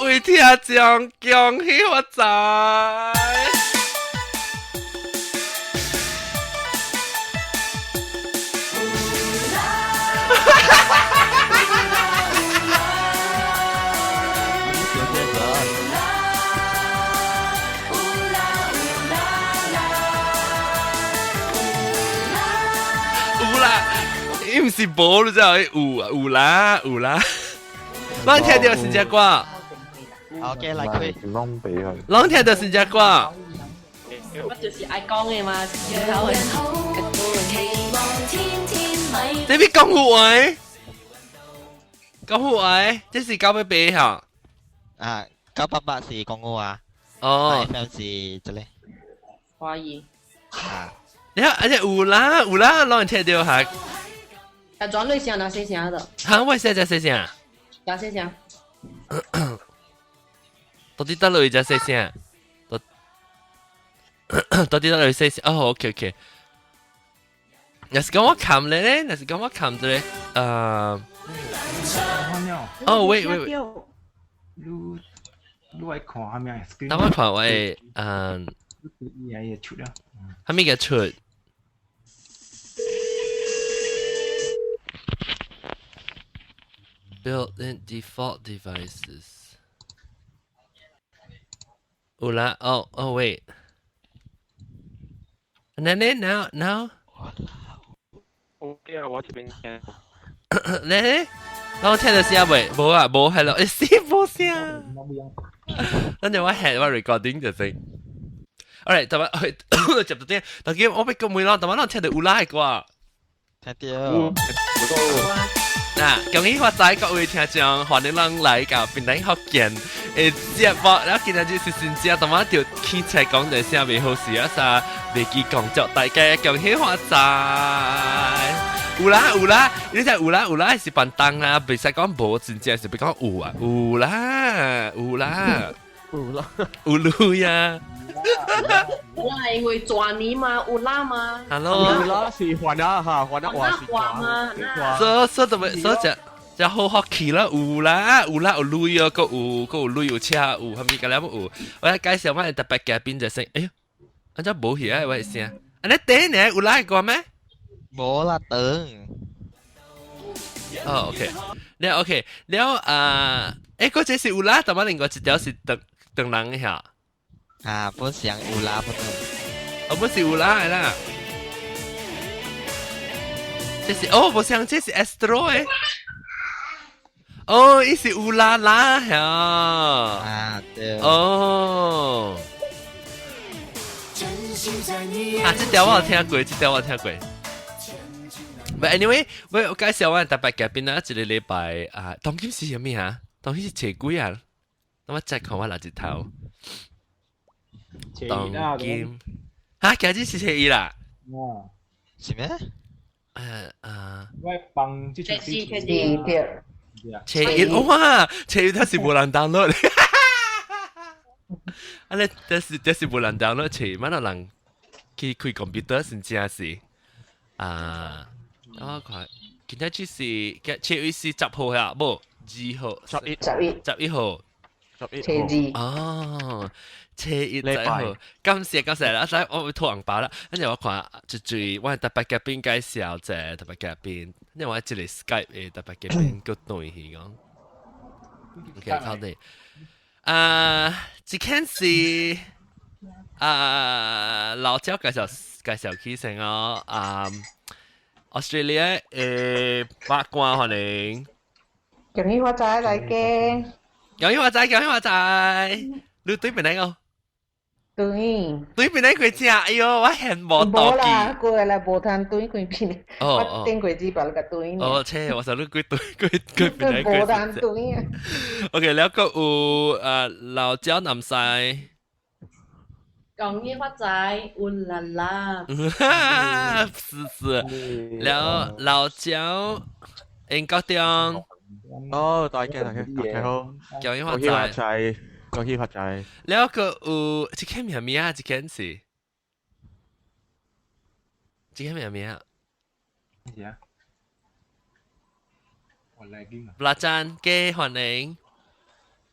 各位聽眾，恭喜發財！有啦，伊毋是無，你知影？有有啦有啦，攏聽著是隻歌。 OK，來開。攏俾佢。攏聽著是隻歌。我就是愛講的嘛，然後這邊講胡話，講胡話，這是988哈。啊，988是廣東話。哦。 FM 是這裡。華語。啊。你看，而且有啦有啦，攏聽著哈。啊，轉對聲，哪細聲的？哈，我寫只細聲。哪細聲？到底佗落只細聲？到底佗落細聲？哦，OK OK。若是講我冚咧，若是講我冚這個，哦，喂喂喂。你你愛看啥物 screen？等我看我的，嗯。伊會出了。啥物個出？Built-in default devices。有啦，哦哦，wait。那那 now now。 OK 啊，我這邊聽。咧，我聽到聲未？無啊，無係咯，欸，死無聲。等陣我 head 我 recording 就先。Alright，但係接到啲，但係我欲講問啦，但係我聽到有啦的歌。聽到。嗱，恭喜發財，各位聽眾，歡迎咱來到檳榔福建的節目。然後今日是新正，但我就起來講一聲袂好事啊，啥袂記講祝大家恭喜發財。有啦有啦，你知有啦有啦是扮當啦，袂使講無，真正是欲講有啊，有啦有啦有啦，有鐳啊。有啦，因為全年嘛，有啦嘛。 Hello。有啦是還啊哈，還啊話是話嘛。所所特別所只只好福氣啦，有啦有啦有鐳哦，閣有閣有鐳有車有，啥物個了有。我來介紹我的特別嘉賓就係，哎喲，按怎無去啊？我的聲，按呢等呢有來過咩？無啦，等。哦，OK，了 OK，了啊，欸，嗰這是有啦，但係另外一條是長長人的嚇。啊，本是有啦，本。哦，本是有啦的啦。這是哦，無像這是 Astro 的。哦，伊是烏拉拉嚇。啊，對。哦。啊，這條我有聽過，這條我有聽過。But anyway，我介紹我特別嘉賓啊，一個禮拜啊，當今是啥物啊？當今是初幾啊？等我再看我哪一頭。當今哈，今日是初一啦。哦，是咩？我放這出初二對。初一哇，初一他是無人 download。啊，你這是無人 download，初一，乜人去開 computer 真正是啊。我看，今天只是初一是10號呀，無2號，11，11，11號，11 初二。哦，初一十號，感謝感謝啦！啊，我會吐紅包啦。跟住我看，就最我特別嘉賓介紹者特別嘉賓，因為我這個 Skype 的特別嘉賓閣轉去講。OK，好的。啊，這件是啊，老趙介紹介紹起先哦，啊。Australia 的法官歡迎，恭喜發財大家，恭喜發財，恭喜發財！你對邊個？對，對邊個過食？哎喲，我很無無啦，過來無通對過邊，我頂過只別個對。哦，切，我想你過對過過邊個？無通對啊。 OK，了閣有老趙南西。恭喜發財，烏啦啦！是是，了老蔣英國中。哦，大家大家大家好，恭喜發財，恭喜發財。了閣有這個名咩啊？這個是，這個名咩啊？咩啊？我來緊啊！布拉贊嘅歡迎。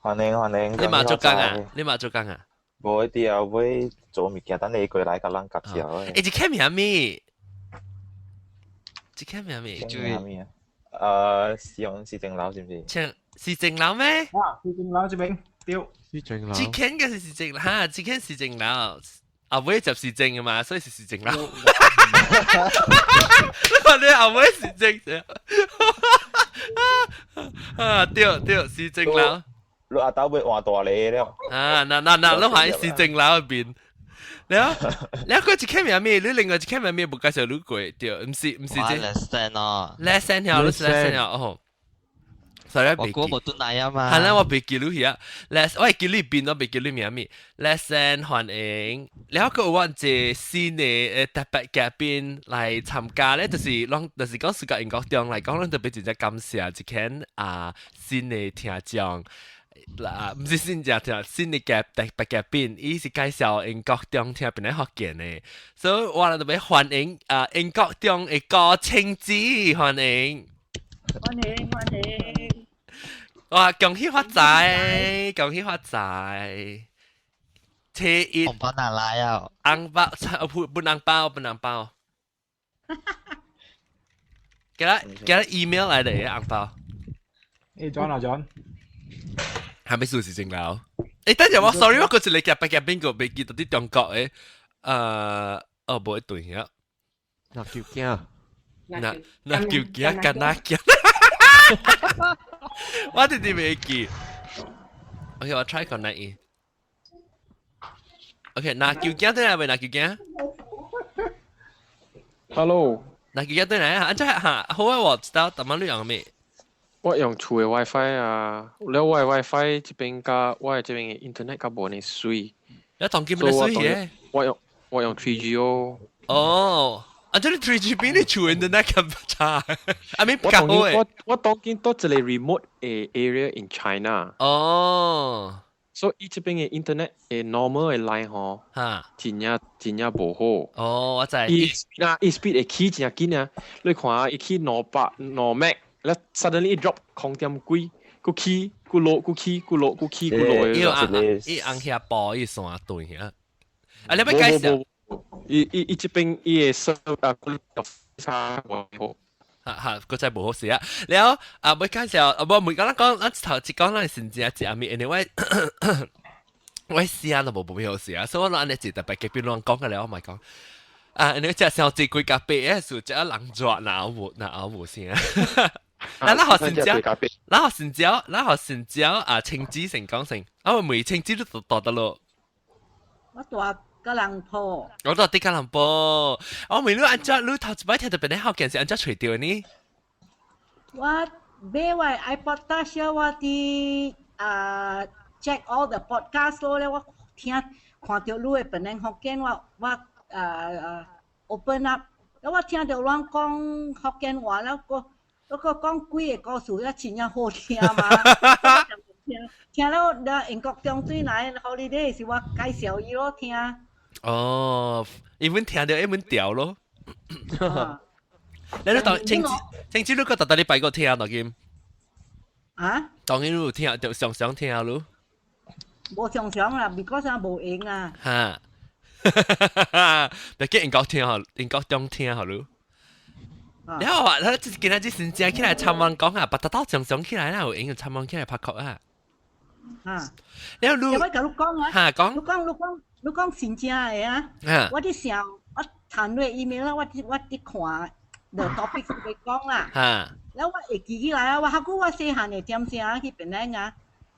歡迎歡迎。你嘛做工啊？你嘛做工啊？無一啲啊，會做物件，等你過來共人介紹。欸，這間名咩？這間名咩？叫咩啊？是用市政樓是唔是？像市政樓咩？啊，市政樓這邊對。市政樓。這間嘅是市政嚇，這間市政樓。阿妹就市政嘅嘛，所以是市政樓。你話你阿妹市政啫？啊，對對，市政樓。你阿豆會換大禮了。啊，嗱嗱嗱，你話喺市政樓入邊。了，了個一間名咩？你另外一間名咩？無介紹你過，對，毋是毋是這。 Lesson 哦。 Lesson 了，你是 lesson 了哦。所以我估無轉來啊嘛。係啦，我袂記你去啊。Les，我會記你邊，我袂記你名咩。Lesson 歡迎，了個有阮一個新的特別嘉賓來參加咧，就是攏就是講暑假英國中來講，咱特別真正感謝一間啊新的聽眾。嗱，毋是新只聽新的嘉特別嘉賓，伊是介紹英國中聽邊個福建的，所以我特別歡迎啊英國中的高清子，歡迎，歡迎歡迎。哇！恭喜發財，恭喜發財！初一紅包拿來啊！紅包，不紅包，不紅包。給他給他 email 來的紅包。欸，John 啊 John，還沒數是正樓。欸，等陣我 sorry，我嗰次你夾白夾邊個未記得啲中國的，哦，無一對啊。那叫驚？那那叫驚？干那驚？我直直袂記。OK，我 try 個 connect 伊。OK，那叫驚對來未？那叫驚？Hello。那叫驚對來啊？按這哈，好啊，我知道，但係你用咩？我用厝的 WiFi 啊，了我的 WiFi 這邊佮我的這邊的 internet 較無呢水。你當機無水嘅？我用 3G 哦。哦。啊！這你 3GP 你厝 internet 咁差，啊咪我當我我當今到一個 remote 的 area in China。哦。所以這邊的 internet 的 normal 的 line 吼，真正真正無好。哦，我知。伊那伊 speed 會起真緊啊！你看伊起200 2 meg，了 suddenly drop 空點幾，閣起閣落閣起閣落閣起閣落。伊紅伊紅遐波伊線斷啊！啊，你欲介紹？伊伊伊這邊伊的設啊，差無好。哈哈，閣再無好勢啊！了啊，欲介紹啊，無每講咱講，咱頭一講咱先正一暗暝，因為我我聲都無無好勢啊，所以我按呢一特別嘉賓攏講個了，我咪講啊，你食小一幾咖啡，誒，是食人蛇哪有哪有無聲。嗱，咱學新椒，咱學新椒，咱學新椒啊，青子成講成，啊，我每青子都蹛佗落。我蹛吉隆坡。我蹛佇吉隆坡。我問你按怎，你頭一擺聽著邊個福建是按怎揣著呢？我買我 iPod Touch 我佇啊 check all the podcast 咯咧，我聽看著你的本來福建，我我啊 open up，我聽著人講福建話了，個嗰個講幾個故事，也真正好聽嘛。聽聽了，了英國中轉來 holiday 是我介紹伊咯聽。哦，伊阮聽著伊阮調咯。你都當清清子，你閣逐逐禮拜閣聽當今？啊？當然你有聽，就常常聽咯。無常常啦，because 啊無閒啊。哈，你叫英國聽吼，英國中聽好咯。然後話，他今仔日先正起來參問講啊，白特刀常常起來啦，有閒就參問起來拍殼啊。啊。然後你，我共你講啊。哈講。你講你講你講真正的啊。我佇想，我彈落 email 啦，我佇我佇看，the topic 是欲講啦。了我會記起來啊，我較久我細漢的點聲去檳城啊，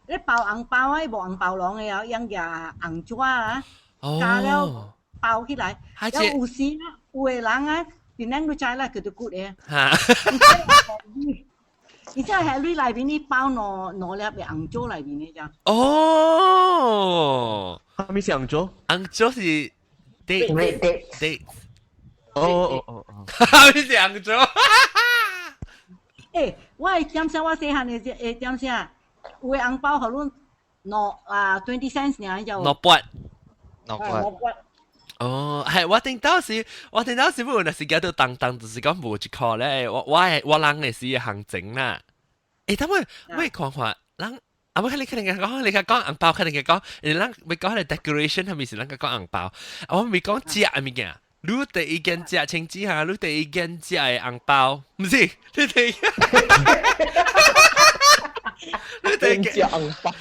咧包紅包啊，無紅包囊的啊，用額紅紙啊，加了包起來。了有時啊，有的人啊，檳城你知啦，叫做骨的。而且係你內面你包兩兩粒的紅棗內面的咋？哦，啥物是紅棗？紅棗是 date date date。哦哦哦哦，啥物是紅棗？欸，我會點聲，我細漢的時會點聲，有的紅包予阮兩啊 20 cents 爾就。兩八。兩八。兩八。哦，係我頂當時，我頂當時不若是記到當當，就是講無一箍咧。我我我人的是行情啦。欸，他們我看看，人啊，我看你肯定講，你講紅包，肯定講，你咱未講係 decoration 係咪是咱講紅包？啊，我未講食嘅物件。你第一間食清子哈，你第一間食嘅紅包，唔是你第一。你第一食紅包，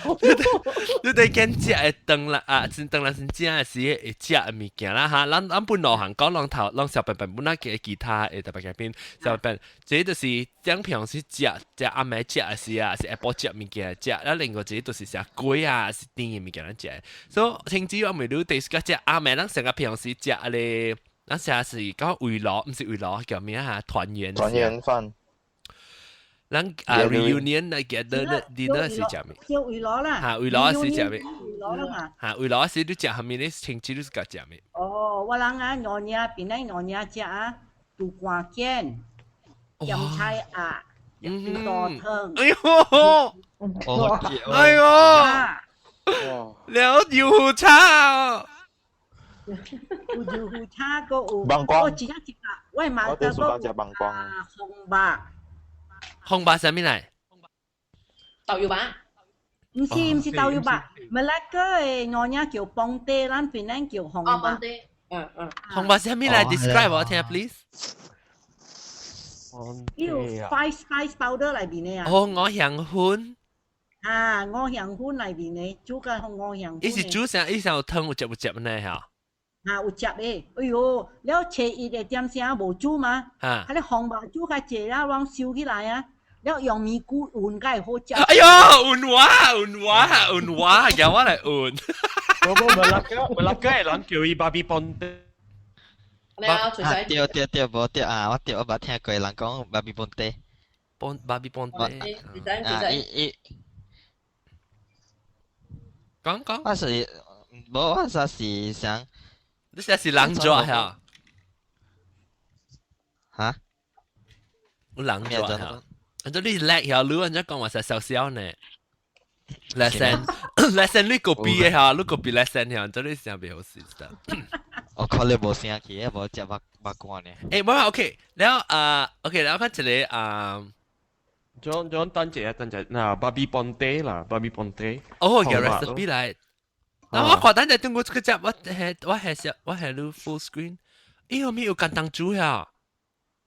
你第一間食嘅飯啦啊，先飯啦先食嘅時會食嘅物件啦哈。咱咱本路行講，攏頭攏小笨笨本來嘅其他嘅特別嘅邊小笨，這就是講平時食食暗暝食嘅時啊，是下晡食物件食，啊另外一個就是食粿啊，是甜嘅物件咱食。所以清子我咪你第時個食暗暝，咱成個平時食咧，咱食是講圍爐，毋是圍爐叫咩啊？團圓。團圓飯。咱啊 reunion 來 gather dinner 是食咩？叫圍爐啦。嚇，圍爐是食咩？圍爐啦嚇，圍爐是你食蝦米？你清子你是食咩？哦，我人啊，娘娘邊咧娘娘食啊，杜瓜煎、鹹菜鴨、魚多湯。哎呦！哎呦！了油茶。有油胡茶，閣有。棒光。我真正食啊，我嘛我對暑假食棒光。紅肉。紅肉啥物來？豆油肉？毋是毋是豆油肉，馬來個的娘娘叫磅地，咱檳城叫紅肉。磅地，嗯嗯。紅肉啥物來？Describe 我聽，please。有 five spice powder 內面的啊。哦，五香粉。啊，五香粉內面的，煮個五香粉。伊是煮啥？伊是有湯有汁有汁呢？嚇。啊，有汁的，哎喲，了初一的點聲無煮嘛？啊。彼個紅肉煮較濟了，攏收起來啊。了用麵龜勻較會好食。哎喲，勻我，勻我，勻我，叫我來勻。我無馬來個，馬來個的人叫伊 babi pongteh。啊對對對，無對啊！我對我捌聽過人講 babi pongteh。幫 babi pongteh。啊，伊伊講講。我是無，我煞是想。你這是人做嚇？嚇？有人做嚇？按照你叻嚇，你按照講話是小小呢。lesson lesson 你 copy 嘅嚇，你 copy lesson 嚇，這你想袂好事的。我看你無聲去，無食肉肉乾呢。欸，無 OK，然後啊，OK，然後看一個啊，將將等者等者，嗱，babi pongteh 啦，babi pongteh。哦，個 recipe 來。嗱，我看等陣中國這個只，我係我係小我係你 full screen，咦，後面有簡單煮呀。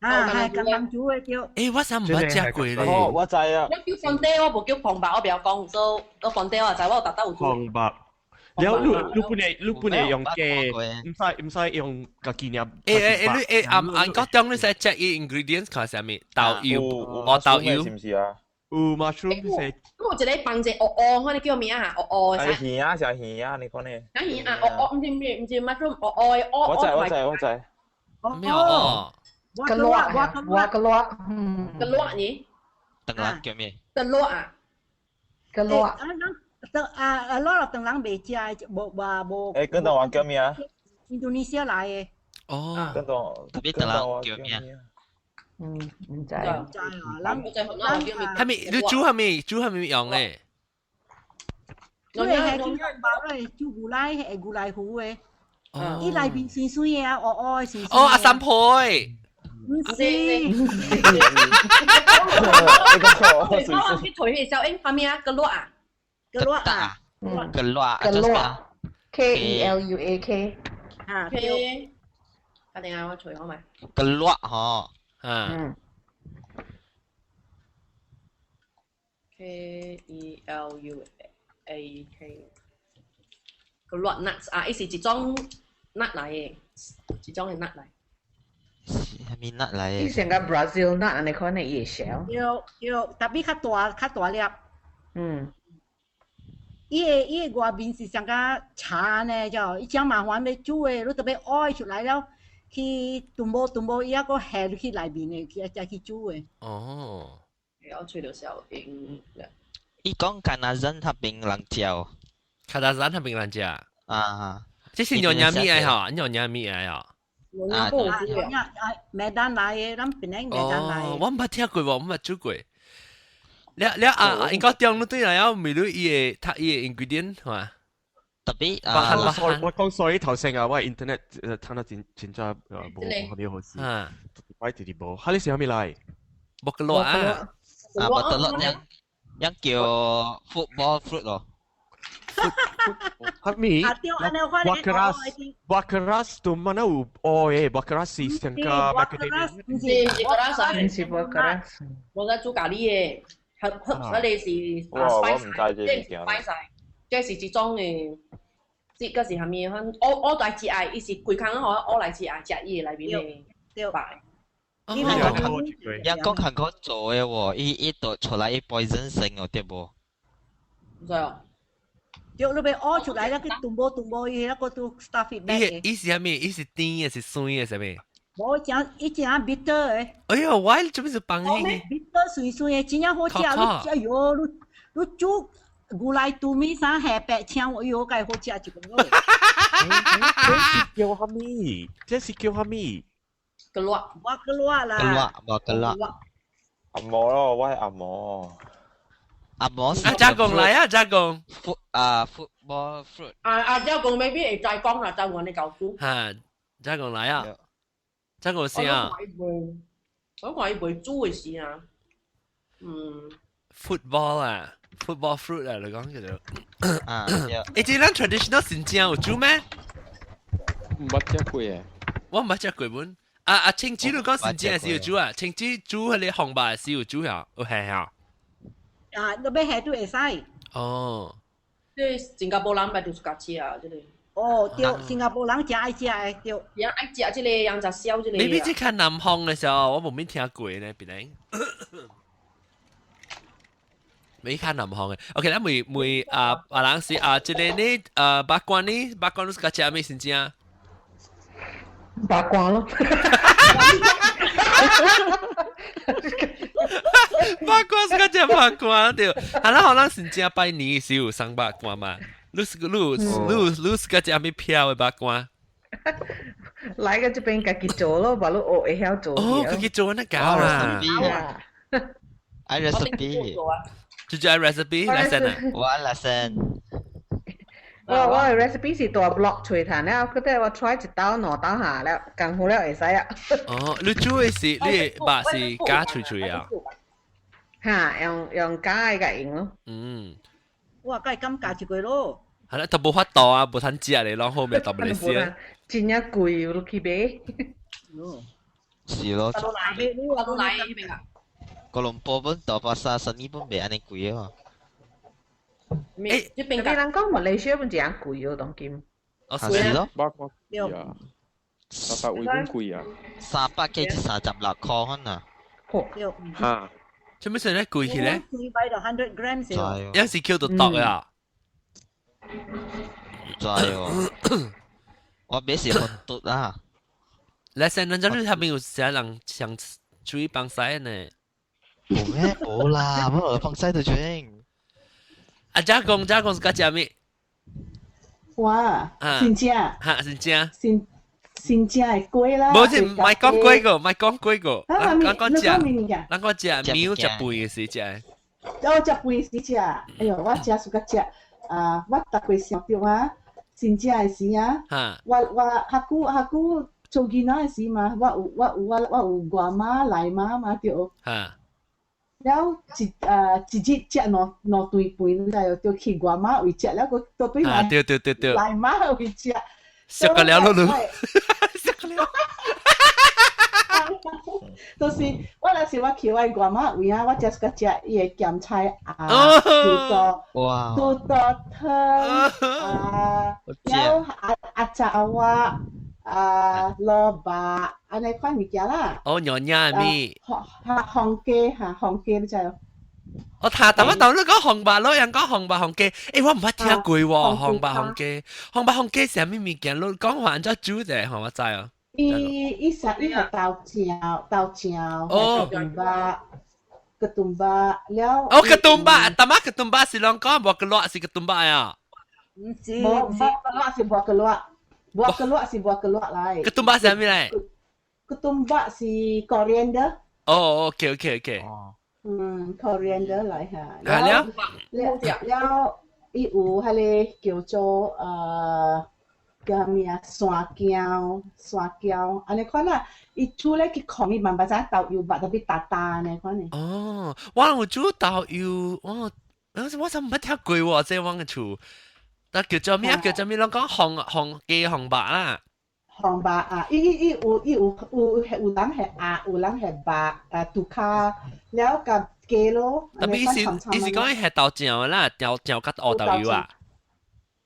啊，係簡單煮的對。欸，我啥毋捌食過咧。哦，我知啊。我叫放低，我無叫紅白，我不曉講，所以我放低我知，我有特登有煮。紅白。了你你本來你本來用雞，毋使毋使用家己爾。欸欸欸，你欸啊啊，嗰中你使 check 伊 ingredients 看啥物？豆油，哦豆油。是毋是啊？有 mushroom 是。我有一個放一個烏烏，看你叫名啊？烏烏的。係魚啊，是魚啊，你講呢？啊魚啊，烏烏，毋是毋是毋是 mushroom，烏烏的烏。我知我知我知。咩哦？個螺我個螺，嗯，個螺呢？等人叫咩？個螺啊，個螺。啊，咱啊啊，攞落等人袂食，無話無。欸，廣東話叫咩啊？印度尼西亞來的。哦。廣東。特別等人叫咩？嗯，毋知。唔知啊，人人。係咪你煮係咪煮係咪用咧？煮的係煮包咧，煮牛奶係牛奶糊的。哦。伊內面水水的啊，烏烏的水水。哦，阿三婆。毋是。你講去退去小英旁邊啊，個螺啊，個螺啊，個螺，個螺，K E L U A K。啊，K。啊，等下我隨好咪。個螺吼。嗯。 K E L U A K。個螺 nuts 啊，伊是一種 nut 來的，一種的 nut 來。係咪 nut 來伊成個 Brazil nut 按呢款的伊會小。對對，特別較大較大粒。嗯。伊的外面是像個茶呢，就伊真麻煩欲煮的，你特別挖出來了，去炖無炖無，伊猶閣下入去內面的，去再去煮的。哦。我吹到小英。伊講加拿山那邊人食。加拿山那邊人食。啊。這是娘娘米來吼，娘娘米來吼。啊，啊，麥當來的，咱檳城麥當來的。哦，我毋捌聽過喎，毋捌煮過。了了啊，應該中你對來了，咪你伊的讀伊的 ingredient 係嘛？特別啊，我講 sorry 頭先啊，我 internet 聽得真真正無無啲好事。啊，擺直直無，哈你是啥物來？木格羅啊，啊，木格羅，樣叫 football fruit 咯。係咪？啊對，按呢我咧 Buah keras buah keras 都mana 有哦誒，buah keras 是成個 macadamia。唔是唔是 keras，唔是 buah keras。我在煮咖喱的，合合嗰個是哇我唔知這這是物件 spice，這是一種的，這個是啥物？反我來食愛，伊是規工吼，我來食愛食伊的內面的對白。樣講韓國做的喎，伊伊度出來伊 poison 性哦，對無？唔知哦。對，你欲挖出來，那個斷無斷無伊那個都 stuff it back 伊伊是啥物？伊是甜的，是酸的，啥物？無誠伊誠 bitter 的。哎喲，我做咩是放迄？bitter 酸酸的，真正好食。你哎喲，你你煮牛奶拄米啥下白青，哎喲，該好食一個。這是叫啥物？這是叫啥物？ Keluak，我 keluak 啦。 Keluak，無 keluak。阿摩咯，我係阿摩。阿摩啊，加工來啊，加工。 Foot 啊，football fruit。啊啊，加工 maybe 會再講啦，台灣的教書。哈，加工來啊，加工先啊。我看伊袂煮的時啊，嗯。 Football 啊，football fruit 啊，你講叫做。啊，欸，這咱 traditional 新正有煮咩？毋捌食過誒。我毋捌食過本。啊啊，青子你講新正是有煮啊？青子煮彼個紅肉是有煮啊？有係啊。啊，你欲下都會使。哦。這新加坡人咪就是較食啊，這個。哦，對，新加坡人誠愛食的，對。人愛食這個，人食燒這個。你比這較南方的時候，我無免聽過呢，別人。沒看南方的，OK，咱問問啊啊人是啊，這個呢啊八關呢，八關你是較食咩先正？八關咯。八關是較食八關對，啊咱好咱先正拜年時有送八關嘛？你是你你你是較食咩票的八關？來個這邊家己做咯，無你學會曉做。哦，家己做那搞啊。愛 recipe。就叫 recipe 來先啊。我來先。我我的 recipe 是大 block 揣下了，佢哋我 try 一刀兩刀下了，功夫了會使啊。哦，你煮的是你的肉是加脆脆啊？哈，用用加的個用咯。嗯。哇，該感覺一個咯。係啦，都無法度啊，無通食咧，攏好命都袂來食。真正貴，你去買。是咯。我都來彼邊啊。哥倫坡本大巴沙生意本袂按呢貴哦。欸，這邊人講馬來西亞本真貴哦，當今。哦，是咯。八關貴啊，三百位本貴啊。300幾至36塊可能。對。哈。做咩事咧貴起咧？買到 100 grams 有時叫到毒啊！知哦。我買是混毒啊。來，先，咱這裡他們有啥人想注意幫曬呢？冇咩？冇啦，冇放西就轉。啊，加工加工是較食咩？哇，新正，哈，新正，新新正的粿啦。無是，莫講粿個，莫講粿個。咱講食，咱講食麵食飯的時食。哦，食飯時食，哎喲，我食暑個食，啊，我逐過想著啊，新正的時啊，我我較久較久做囡仔的時嘛，我有我有我我有外媽內媽嘛對。了一啊一日食兩兩頓飯，你知哦？就去外媽位食，了閣倒轉來對對對對，內媽位食。食個了咯，食個了。就是我若是我去我外媽位啊，我食個食伊的鹹菜啊，土豆，土豆湯啊，了阿阿雜仔啊蘿蔔，按呢款物件啦。哦，娘娘咪。哈，紅雞哈，紅雞你知哦？我睇等一等，你講紅白咯，人講紅白紅雞，欸，我毋捌聽過喎，紅白紅雞，紅白紅雞是啥物物件？你講話按怎煮者，我知哦。伊伊啥伊係豆漿，豆漿，哦，ketumbar，ketumbar 了。哦，ketumbar，淡仔 ketumbar 是攏講無 keluak 是 ketumbar 啊？毋是，無 keluak 是無 keluak，無 keluak 是無 keluak 來。 ketumbar 是啥物來？ ketumbar 是 coriander。哦，OK OK OK。嗯，coriander 來嚇。了了了，伊有彼個叫做呃叫咩啊？山椒，山椒，按呢款啦，伊煮咧去控伊慢慢知豆油肉特別沓沓呢款的。哦，我有煮豆油，我就毋捌聽過喎，這我个厝。但叫做咩？叫做咩？攏講紅紅雞紅肉啦。紅肉啊！伊伊伊有伊有有有人係鴨，有人係肉啊，豬跤了佮雞咯。 Tapi 伊是講伊係豆醬啦，豆醬佮烏豆油啊。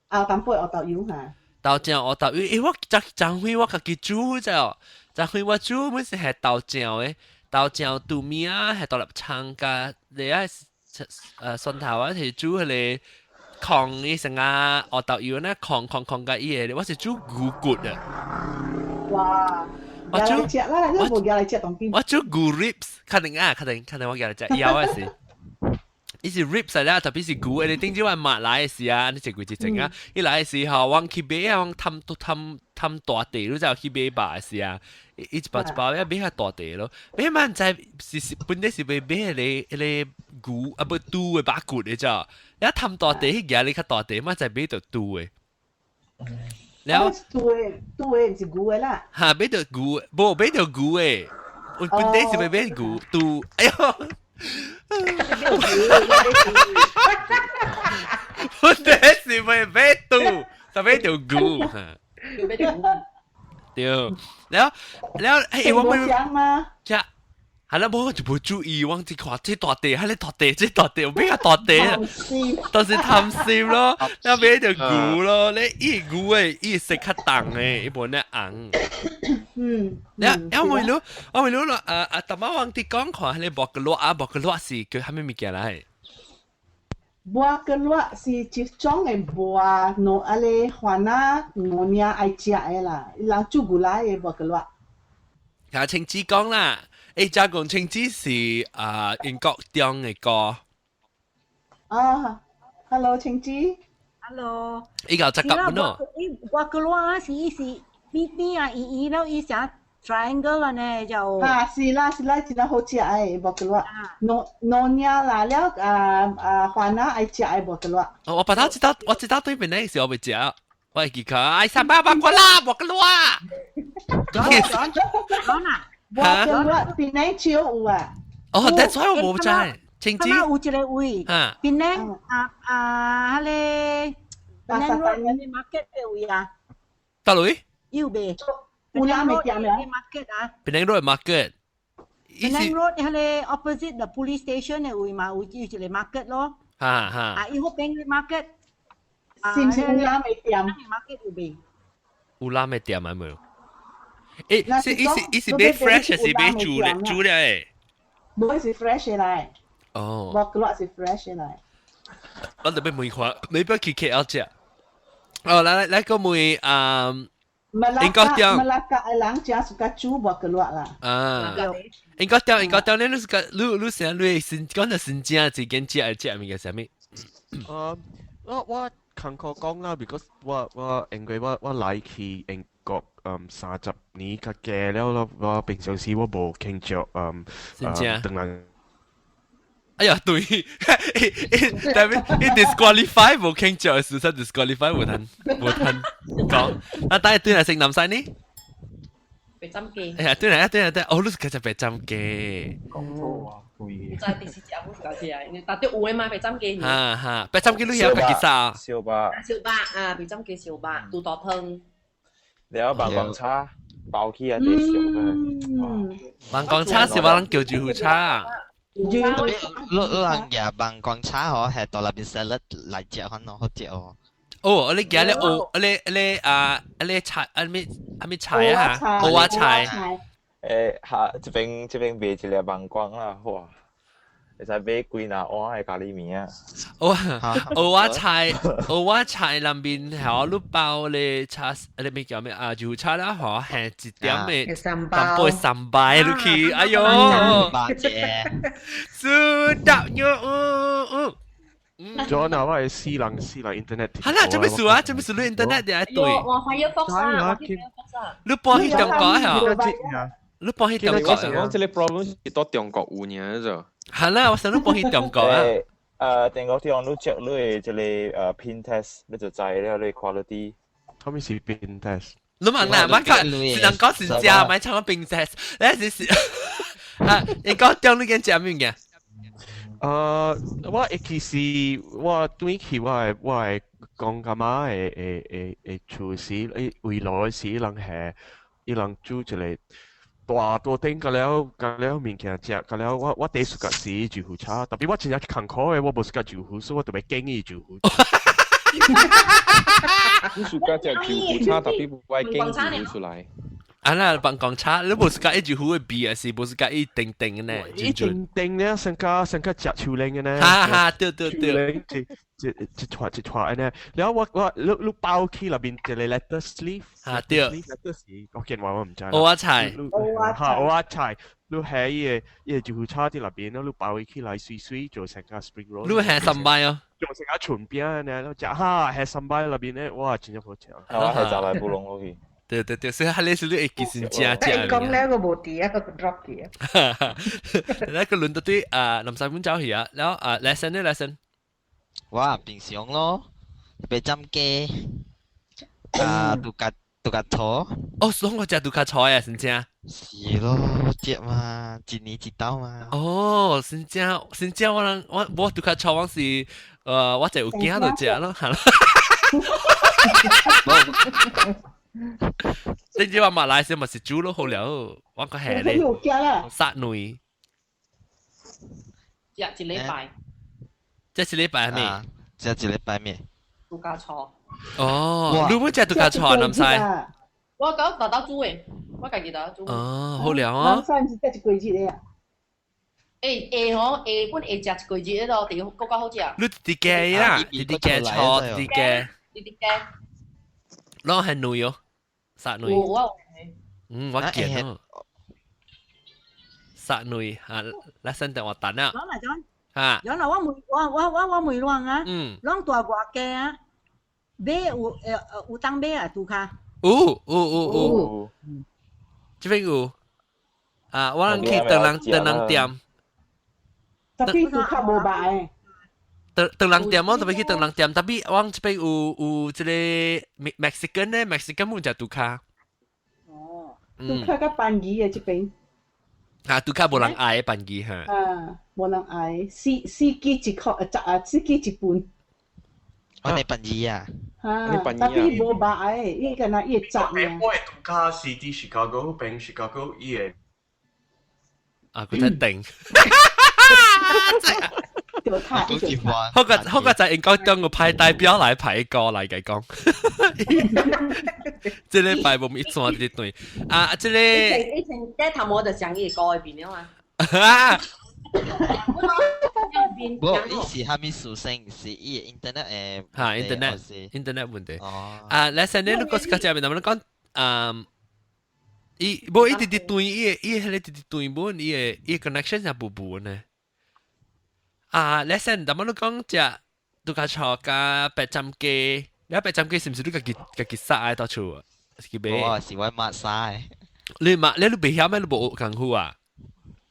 啊，淡薄烏豆油哈。豆醬烏豆油，欸，我昨昨昏我家己煮啫，昨昏我煮本是係豆醬的，豆醬豆米啊，係豆粒葱加你啊，蒜頭啊，是煮彼個控伊成啊烏豆油呢，控控控佮伊个，我是煮牛骨的。哇！我煮食啦，你無來食當邊？我煮牛 ribs，確定啊，確定確定我來食枵的是。伊是 ribs 來了，特別是牛的，你頂朝我馬來的時啊，你一幾一陣啊，伊來的時候，我去買啊，我貪貪貪大地，你知去買肉的時啊，伊一包一包，一買較大地咯，買嘛毋知是是本來是欲買彼个彼个牛啊無豬的肉骨的咋，你貪大地彼個你較大地嘛，才買著豬的。了豬的豬的毋是牛的啦。哈，買著牛，無買著牛的，我本來是欲買牛豬，哎喲！本來是欲買豬，就買著牛。對，了了，欸，我沒講嗎？食，係啦，無就無注意，我只看這大地，彼个大地，這大地，我買較大地啊，都是貪心咯，了買著牛咯，你伊牛的，伊色較重的，伊無呢紅。了，了問你，我問你咯，啊啊，頭仔我佇講看，彼个薄個絡啊，薄個絡是叫啥物物件來？薄個絡是一種的糜，儂啊咧番仔娘惹愛食的啦，人煮牛奶的薄個絡。啊，清子講啦，欸，加講清子是啊英國中的歌。啊，Hello，清子。 Hello。伊個隻夾咯。伊薄個絡是伊是邊邊啊，圓圓了伊成 triangle 啦呢就。啊，是啦是啦，真好食的薄個絡。娘娘惹啦了啊啊，番仔愛食的薄個絡。哦，我把他知道，我知道對面那個時候我未食，我會記得，哎，三百八個啦，薄個絡。講啊。薄個絡檳榔少有啊。哦，that's why 我無知。清子。有一個位。檳榔啊啊，彼個檳榔 road market 的位啊。佗位？有未？有啦，未店啊？market 啊。檳榔 road market。檳榔 road 彼個 opposite the police station 的位嘛，有一個 market 咯。哈哈。啊，伊彼邊的 market。是毋是有啦未店？market 有未？有啦未店啊無？欸，是伊是伊是買 fresh 還是買煮咧？煮了誒？無是 fresh 的來。哦。薄個絡是 fresh 的來。我特別問看，你欲去 KL 食？哦，來來來個問啊。英國店，馬拉加的人誠喜歡煮薄個絡啦。啊，英國店，英國店，你你是個你你啥？你新講的新正一間食的食物件啥物？我我近個講啦，because 我我因為我我來去英國30年較加了咯，我平常時我無傾著真正當人。哎呀，對，但係伊 disqualify 無傾著，事實 disqualify 無通無通講。啊，但係對來食南西呢？白斬雞。哎呀，對來對來對，哦，你是食白斬雞。講錯啊，對。在電視節目搞食，因為大啲有的嘛白斬雞。哈哈，白斬雞你曉家己殺？燒肉。燒肉啊，白斬雞燒肉，豬肚湯。了萬光叉包起啊，啲燒嘅。萬光叉是我人叫住叉。你你人夾萬光叉嗬，係到那邊 salad 來食，可能好食哦。哦，你夾咧蚵，你你啊，你菜，啊咩啊咩菜啊？蚵仔菜。誒，下這邊這邊賣一個萬光啦，哇！會使買幾若碗的咖喱麵啊！蚵蚵仔菜，蚵仔菜內面係你包咧叉，你咩叫咩啊？就叉啦，嗬，係一點的淡薄三擺落去，哎喲！Sedapnya，嗯嗯。John 啊，我係私人私人 internet。係啦，做咩事啊？做咩事？你 internet 點對？我 Firefox 啊，我 Firefox 啊。你搬去中國啊？你搬去中國？我想講這個 problem 是到中國有爾啫。係啦，我想你搬去中國啊。中國地方你 check 你的這個pin test，你就知了你 quality。他們是冰 test。你問啦，乜佢是人講是食，咪唱個冰 test，你是是啊？你講中你間食咩嘅？我會記是我轉去我的公阿媽的厝時，伊圍爐時，人係伊人煮一個大大頂個了個了物件食，個了我第一次食豆腐叉，特別我真正艱苦的，我無喜歡豆腐，所以我特別建議豆腐。你喜歡食豆腐叉，特別不愛建豆腐出來。啊啦，飯講叉，你無是佮伊豆腐的味，還是無是佮伊叮叮的呢？伊叮叮呢，上加上加食樹奶的呢。哈哈，對對對。一一一撮一撮的呢。然後我你包起內面一個 lettuce leaf。啊對。 lettuce 福建話我毋知。蚵仔菜。哈，蚵仔菜，你下伊個豆腐叉佇內面，你包起來水水做成個 spring roll。你下三擺哦。做成個春餅呢，你食哈下三擺內面呢，哇，真正好食。我係就來不攏落去。對對對，所以彼個是你會記先食食。你講了個無佇啊，個 drop 去啊。那個輪到對啊，林三本走去啊，然後啊，lesson 呢 lesson。我平常咯，白斬雞，啊，獨家菜。哦，所以我食獨家菜啊，真正。是咯，食嘛，一年一道嘛。哦，真正真正我人我獨家菜我是，我就有囝就食咯，係啦。你知話馬來西亞咪是煮咯好了，我個係咧殺女。食一禮拜。這一禮拜係咩？食一禮拜咩？獨家菜。哦，你冇食獨家菜，林西？我講豆豆煮的，我家己豆豆煮。哦，好了啊。林西毋是食一個月的啊？會會吼，會本會食一個月的咯，就更較好食。你直直加啦，直直加菜，直直加。直直加。攏係女哦。殺女，嗯，我見哦。殺女啊，來先等我等啊。講嚟講，嚇，原來我問我問亂啊，攏大外家啊，買有有當買啊，拄卡。有有有有，這邊有。啊，我人去唐人店。特別拄卡無買。唐人店我特別去唐人店，特別我這邊有這個 Mexican 咧，Mexican 冇食拄卡。哦，拄卡較便宜的這邊。啊，拄卡無人愛的便宜哈。啊，無人愛，四支一箍，十啊，四支一份。我哋便宜啊！啊，特別無買，伊敢若伊會雜爾。我的拄卡是佇 Chicago，邊 Chicago 伊個。啊，佢在定。好個就應該將個派代表來派歌來嘅講，這禮拜無咪轉啲對啊，這個以前在頭毛就上伊個歌邊了嘛。無，伊是蝦米屬性？是伊 internet 誒？嚇，internet 問題。啊，來先你如果是較正面，能不能講啊？伊無伊直直斷，伊個彼個直直斷無，伊個 connection 也無無呢。啊，你先，但係你講食獨家菜加白斬雞，你白斬雞是毋是你家己殺的到厝？是買？我是我媽殺的。你媽你袂曉咩？你無學功夫啊？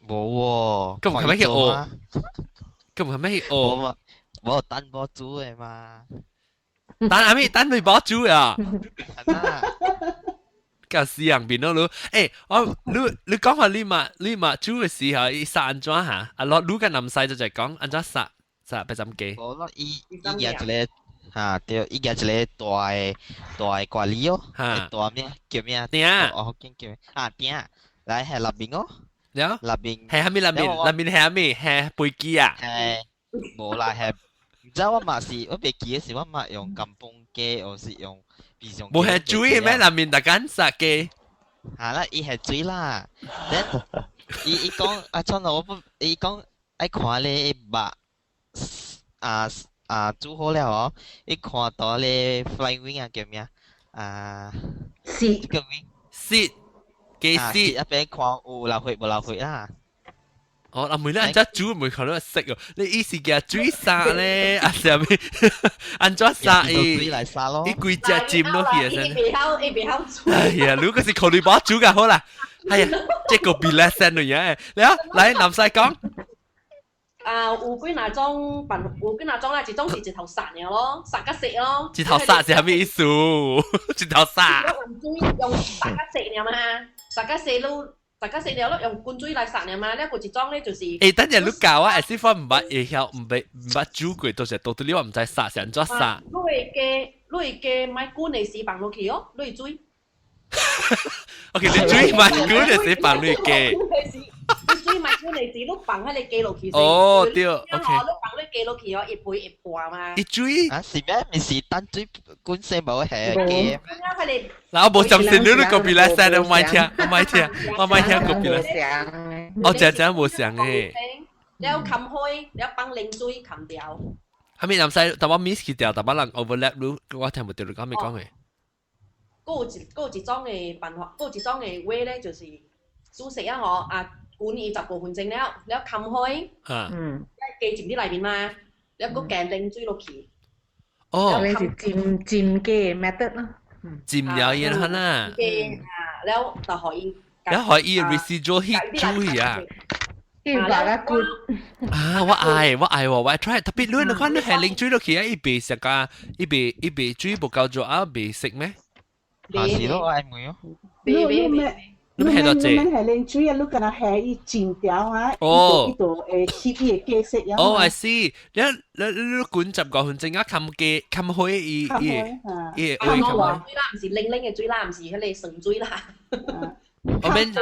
無喎。咁係咩去學？咁係咩去學？無等無煮的嘛。等阿咩？等你無煮啊？甲死人變咯你，我你講下你嘛煮嘅時候，伊殺按怎嚇？啊，落你甲南西就講按怎殺白斬雞。無咯，伊舉一個嚇對，伊舉一個大的掛梨哦，大咩叫咩？鼎。哦，叫咩？啊鼎，來係內面哦。了。內面。係蝦米內面？內面係蝦米？係飛機啊？係，無啦係，毋知我嘛是，我袂記得是我嘛用甘榜雞，抑是用。無係水咩？內面大間殺雞。嚇啦，伊係水啦。then 伊講啊，創我不，伊講愛看咧肉啊啊煮好了哦，伊看到咧 flying wing 啊叫咩啊？絲這個 wing 絲雞絲一邊看有流血無流血啦。哦，阿妹咧，按怎煮唔會看到色哦。你意思叫水殺咧，啊啥物？按怎殺伊？水來殺咯。伊規隻浸落去啊！伊袂曉，伊袂曉煮。哎呀，如果是靠你把煮就好啦。哎呀，這個比 lesson 嚟嘅。嚟啊，來南西講。啊，有幾若種辦，有幾若種啦，一種是一頭殺爾咯，殺甲死咯。一頭殺是啥物意思？一頭殺。用水用殺甲死爾嘛，殺甲死咯，殺甲死了咯，用滾水來殺爾嘛。了個一種咧就是。欸，等陣你教我，會使我毋捌會曉，毋捌煮過，到時到底你我毋知殺是按怎殺。你會加，你會加買滾的時放落去哦，你會水。 OK，你水買滾的時放落去。你水買滾的時，你放彼個雞落去。哦，對，OK。你放你雞落去哦，一皮會破嘛。伊水啊，是咩？毋是等水滾先無下雞。嗱，我無相信你，你個比來塞，我莫聽，我莫聽，我莫聽個比來。哦，真真無相嘅。了冚開，了放冷水冚掉。後面唔使，但我 miss 去掉，但我人 overlap 你，我聽無著你講咩講嘅。閣有一種的辦法，閣有一種的話咧，就是煮食啊吼，啊，滾伊15分鐘了，了冚開，雞浸佇內面嘛，了閣加冷水落去。哦，你是浸浸雞 method 咯。浸了然後啦。雞啊，了就予伊。了予伊 residual heat 煮去啊。伊把它滾。啊，我愛我愛喎，我愛 try，特別你你看你係冷水落去啊，伊袂食啊，伊袂水無夠做啊，袂食咩？啊，是咯，我愛問哦。你你咩？你咩多濟？你免係冷水啊，你敢若下伊浸掉啊，哦，伊就會吸伊的雞色。哦，I see。你你你滾15分鐘啊，冚雞冚開伊伊伊會冚開。水啦，毋是冷冷的水啦，毋是彼个酸水啦。我免。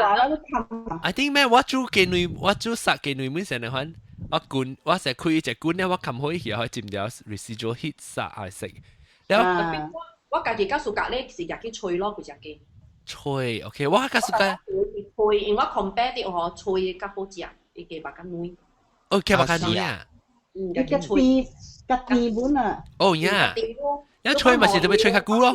I think 咩？我煮雞卵，我煮殺雞卵每成日款，我滾，我成開一隻滾咧，我冚開去，可以浸掉 residual heat 殺來食。了。我家己較 suka 咧是入去炊咯，規隻雞。炊，OK，我較 suka。炊，因為我 compare 著吼，炊較好食，伊雞肉較軟。哦，雞肉較軟啊。嗯，較甜，較甜本啊。哦呀，一炊咪是特別炊較久咯。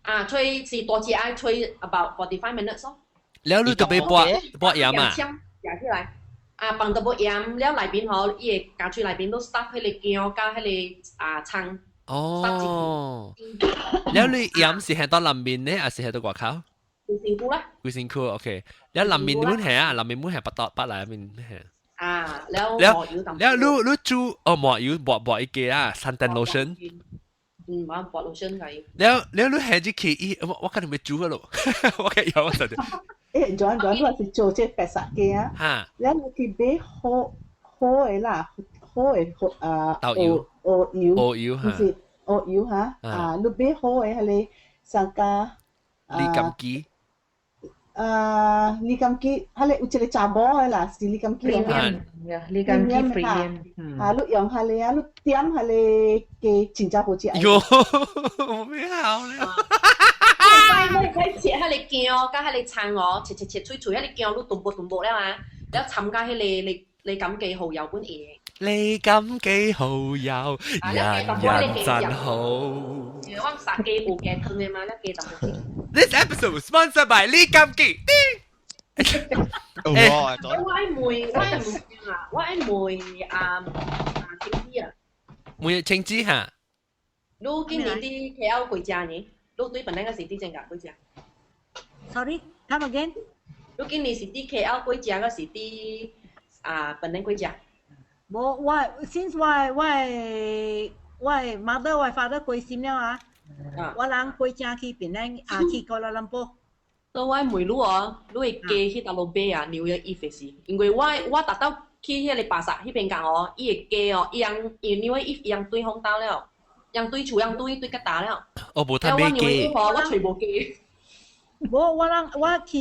啊，炊是大隻愛炊 about 45 minutes 咯。了你特別撥撥鹽啊？食起來。啊，放淡薄鹽，了內邊吼，伊會加喙內邊都 stuff 彼个薑佮彼个啊蔥。哦，了你鹽是係到內面呢，還是係到外口？規身軀啦。規身軀，OK。了內面滿係啊，內面滿係白到白內面係。啊，了了了，你你煮哦，抹油抹抹一個啊，suntan lotion。嗯，我抹 lotion 佢。了了，你係只去伊，我我肯定會煮個咯，我計有我實。欸，轉轉，你是做這白殺雞啊？哈。了你去買好好的啦，好的啊，豆油，芋油，芋油哈。是芋油哈，啊，你買好的彼个三加。李錦記。啊，李錦記，彼个有一個查某的啦，是李錦記啊。李錦記 premium。啊，你用彼个啊，你點彼个雞真正好食。喲，我咩好咧？你可以切彼個薑，佮彼個蔥哦，切切切脆脆，彼個薑你斷薄斷薄了嘛，了摻佮彼個李李錦記蠔油本嘢。李錦記蠔油，人人讚好。我殺雞有雞湯的嘛，了雞淡薄。 This episode was sponsored by 李錦記。我愛問，我愛問啊，我愛問啊啊青子啊。問青子哈？你今年佇 KL 幾隻呢？你對本來個是佇正個幾隻？Sorry，come again。你今年是佇 KL 幾隻，還是佇啊本來幾隻？無，我 since 我 mother 我 father 過身了啊，我人過正去檳城啊，去哥倫布。所以我問你哦，你會雞去佗落買啊？New Year Eve 時，因為我我逐到去彼个巴剎彼邊間哦，伊的雞哦，伊人因為 New Year Eve 伊人對風刀了，人對厝人對對較大了。哦，無趁買雞。我揣無雞。無，我人我去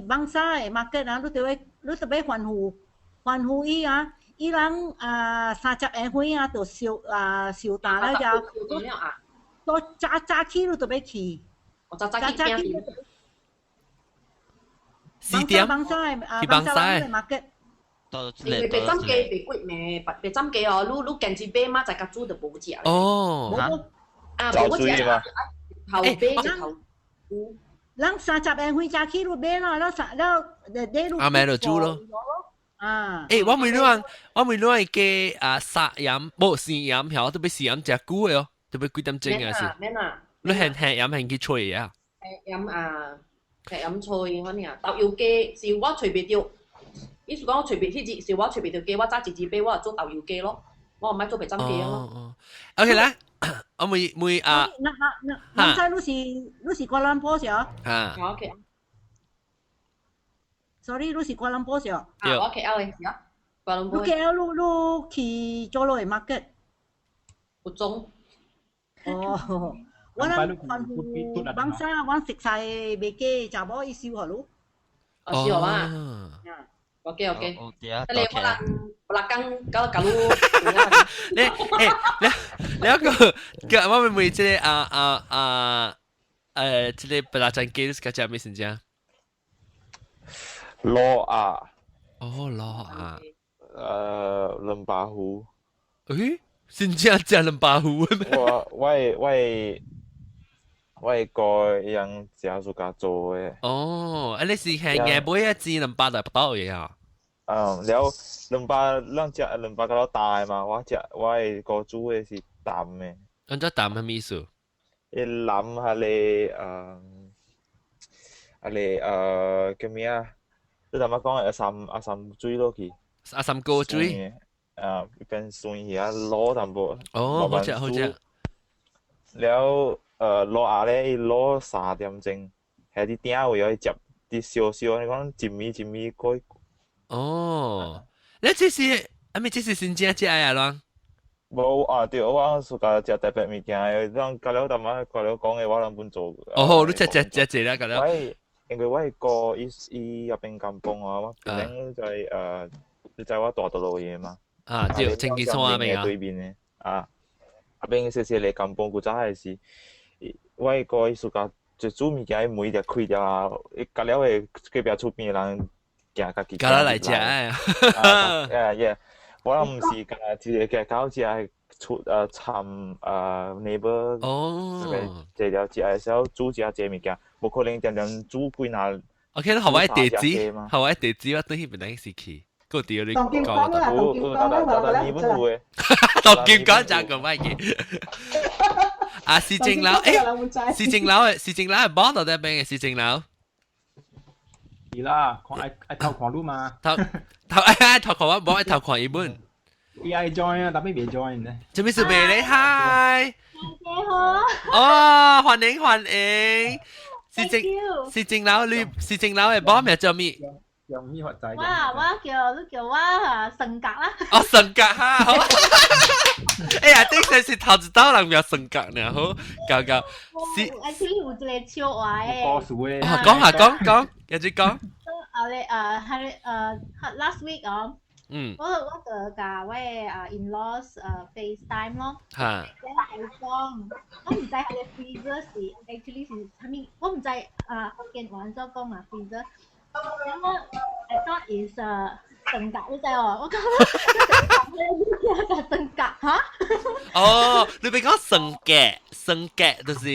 Bangsar 的 market 啊，你著欲吩咐吩咐伊啊。伊人啊30個歲啊，就燒啊燒大了就，都早早起你就欲去。早早起。 4點。 Bangsar 啊，去 Bangsar 的 market。因為白斬雞袂貴咩？白白斬雞哦，你你堅持買嘛，再共煮就無食。哦。啊，無食。頭買一頭。人30個歲早起你買啦，了三了你你。阿妹就煮咯。啊！欸，我問你話，我問你話雞啊，殺鹽無生鹽，曉特別生鹽食久的哦，特別幾點鐘啊是？免啊！你現現鹽現去吹啊？鹹鹽啊，鹹鹽吹，反正豆油雞是我揣袂著，伊意思講我隨便迄日是我隨便條雞，我炸一隻買，我就做豆油雞咯，我唔愛做白斬雞咯。 OK 啦，我每每啊，那那那，那你是哥倫坡是啊？啊，OK。 Sorry，你是哥倫坡是啊？啊，我 KL 嘅是啊，哥倫坡。你 KL 你去做落去 market？有種。哦，我諗看幫啥，我食晒袂記，查某伊收予你。哦，是啊。OK OK。哦，對啊，你我人我人講搞搞你。你誒，你你一個個我咪問這個啊啊啊這個白蠟斬雞你是食咩先正？滷啊。哦，滷啊。兩把糊。誒，真正食兩把糊咩？我我我我個人食自家做的。哦，啊，你是係硬買啊，煎兩把就不到嘅啊？嗯，了兩把咱食兩把較老大嘛，我食我的哥煮的是淡的。按怎淡啥物意思？伊淋下咧，啊咧，叫咩啊？你頭先講阿三阿三水落去。阿三哥水。啊，變酸去啊，滷淡薄。哦，好食好食。了，滷下咧，伊滷3點鐘，喺啲鼎位去接啲燒燒，你講一米一米過。哦，你這是，啊咪這是新正食啊，啷？無啊，對，我暑假食特別物件，咱甲了淡仔，甲了講的，我攏本做。哦，你食食食濟啦，甲了。我因為我哥伊伊入邊甘榜啊，我邊在你知我大多路嘅嘛？啊，對，清潔村啊，對面的啊，啊邊細細個甘榜古早的是，我哥伊暑假就煮物件，伊門就開掉啊，伊甲了會隔壁厝邊的人行家己。甲咱來食啊！啊耶！我毋是甲一個搞食出參neighbor 哦，坐了食的時候煮食這物件，無可能定定煮幾若。 OK，予我地址，予我地址，我轉彼邊時去。個地你講啦，東京港啦，你本有的。東京港就個乜嘢？啊，市政樓，誒，市政樓嘅市政樓係幫到底邊嘅市政樓？是啦，看愛愛偷看你嘛。偷偷愛偷看我，無愛偷看伊本。伊愛 join 啊，但係未 join 呢。做咩事未咧？嗨。大家好。哦，歡迎歡迎。市政市政樓你市政樓嘅幫名叫咩？用呢個仔。我我叫你叫我啊性格啦。哦，性格哈。好。哎呀，這真是頭一道人名性格呢，好，搞搞。是。Actually 有一個笑話的。故事的。講下講講，繼續講。後咧係last week 哦。嗯。我就共我的in laws FaceTime 咯。嚇。然後佢講，我毋知彼个 freezer 是 actually 是啥物，我毋知啊福建話按怎講啊 freezer。然後 I thought is 性格，你知哦？我講你講性格嚇？哦，你別講性格，性格就是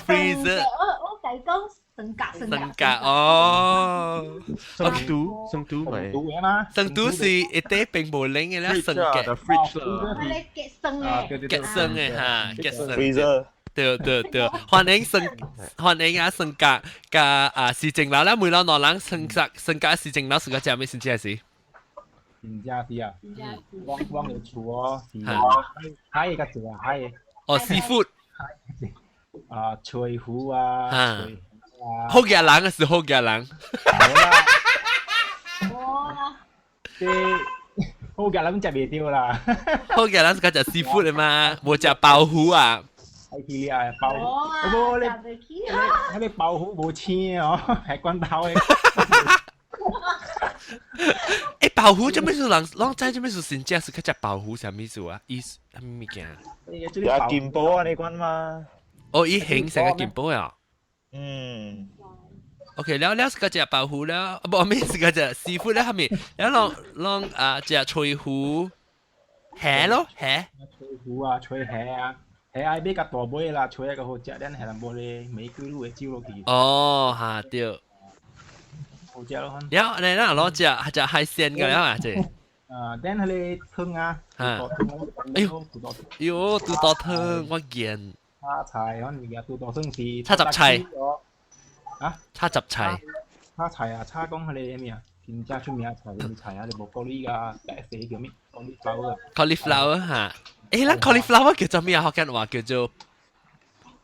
freezer。我我係講性格，性格。性格哦。成都，成都咪？成都是一啲並無冷嘅啦，性格。 fridge 啦。你結生嘅。結生嘅嚇，結生。 freezer。對對對，歡迎性歡迎啊性格加啊市政樓啦，每兩兩人性格性格市政樓是個食咩先知是？真正是啊，我我嘅厝哦，是海較濟啊，海。哦，seafood。啊，炊魚啊，炊啊。好嘅人啊，是好嘅人。哇！這好嘅人食袂著啦。好嘅人是較食 seafood 的嘛，無食鮑魚啊。愛去掠鮑魚，無你你彼鮑魚無青哦，係罐頭的。欸，鮑魚做咩事人攏知做咩事先食是較食鮑魚啥物事啊？伊啥物物件？有金寶啊，你管嘛？哦，伊形成個金寶啊。嗯。 OK，了了是個食鮑魚了，無咩是個食 seafood 了，後面了攏攏啊食炊魚，蝦咯蝦。炊魚啊，炊蝦啊。蝦愛買較大尾啦，炊較好食，咱係人無咧，玫瑰露會煮落去。哦，哈對。好食咯。了，你咱攞食食海鮮個了啊，這。啊，等彼个湯啊，哎呦，喲，肚肚湯我見。炒菜，反正物件肚肚湯是。炒雜菜。啊？炒雜菜。炒菜啊，炒講彼个啥物啊？真正出名菜，咩菜啊？你無高麗㗎，白色叫咩？cauliflower。 cauliflower 嚇，誒，咱 cauliflower 叫做咩啊？福建話叫做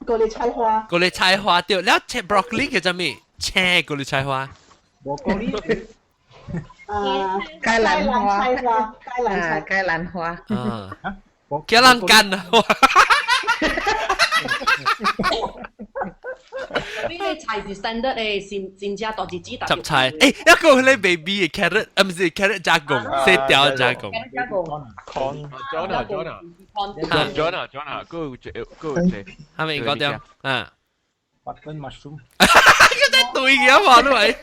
高麗菜花。高麗菜花對，了切 broccoli 叫做咩？切高麗菜花。無高麗。啊，芥蘭花，菜花，芥蘭菜，芥蘭花。啊，芥蘭干啊！呢個菜是 standard 的，真真正大一支雜菜，誒，一個咧 baby 嘅 carrot，啊唔是 carrot 加工，細條加工。加工。 Jonah Jonah Jonah Jonah，嗰個個隻，係咪講掉？啊，button mushroom。個對嘅嘛，都係。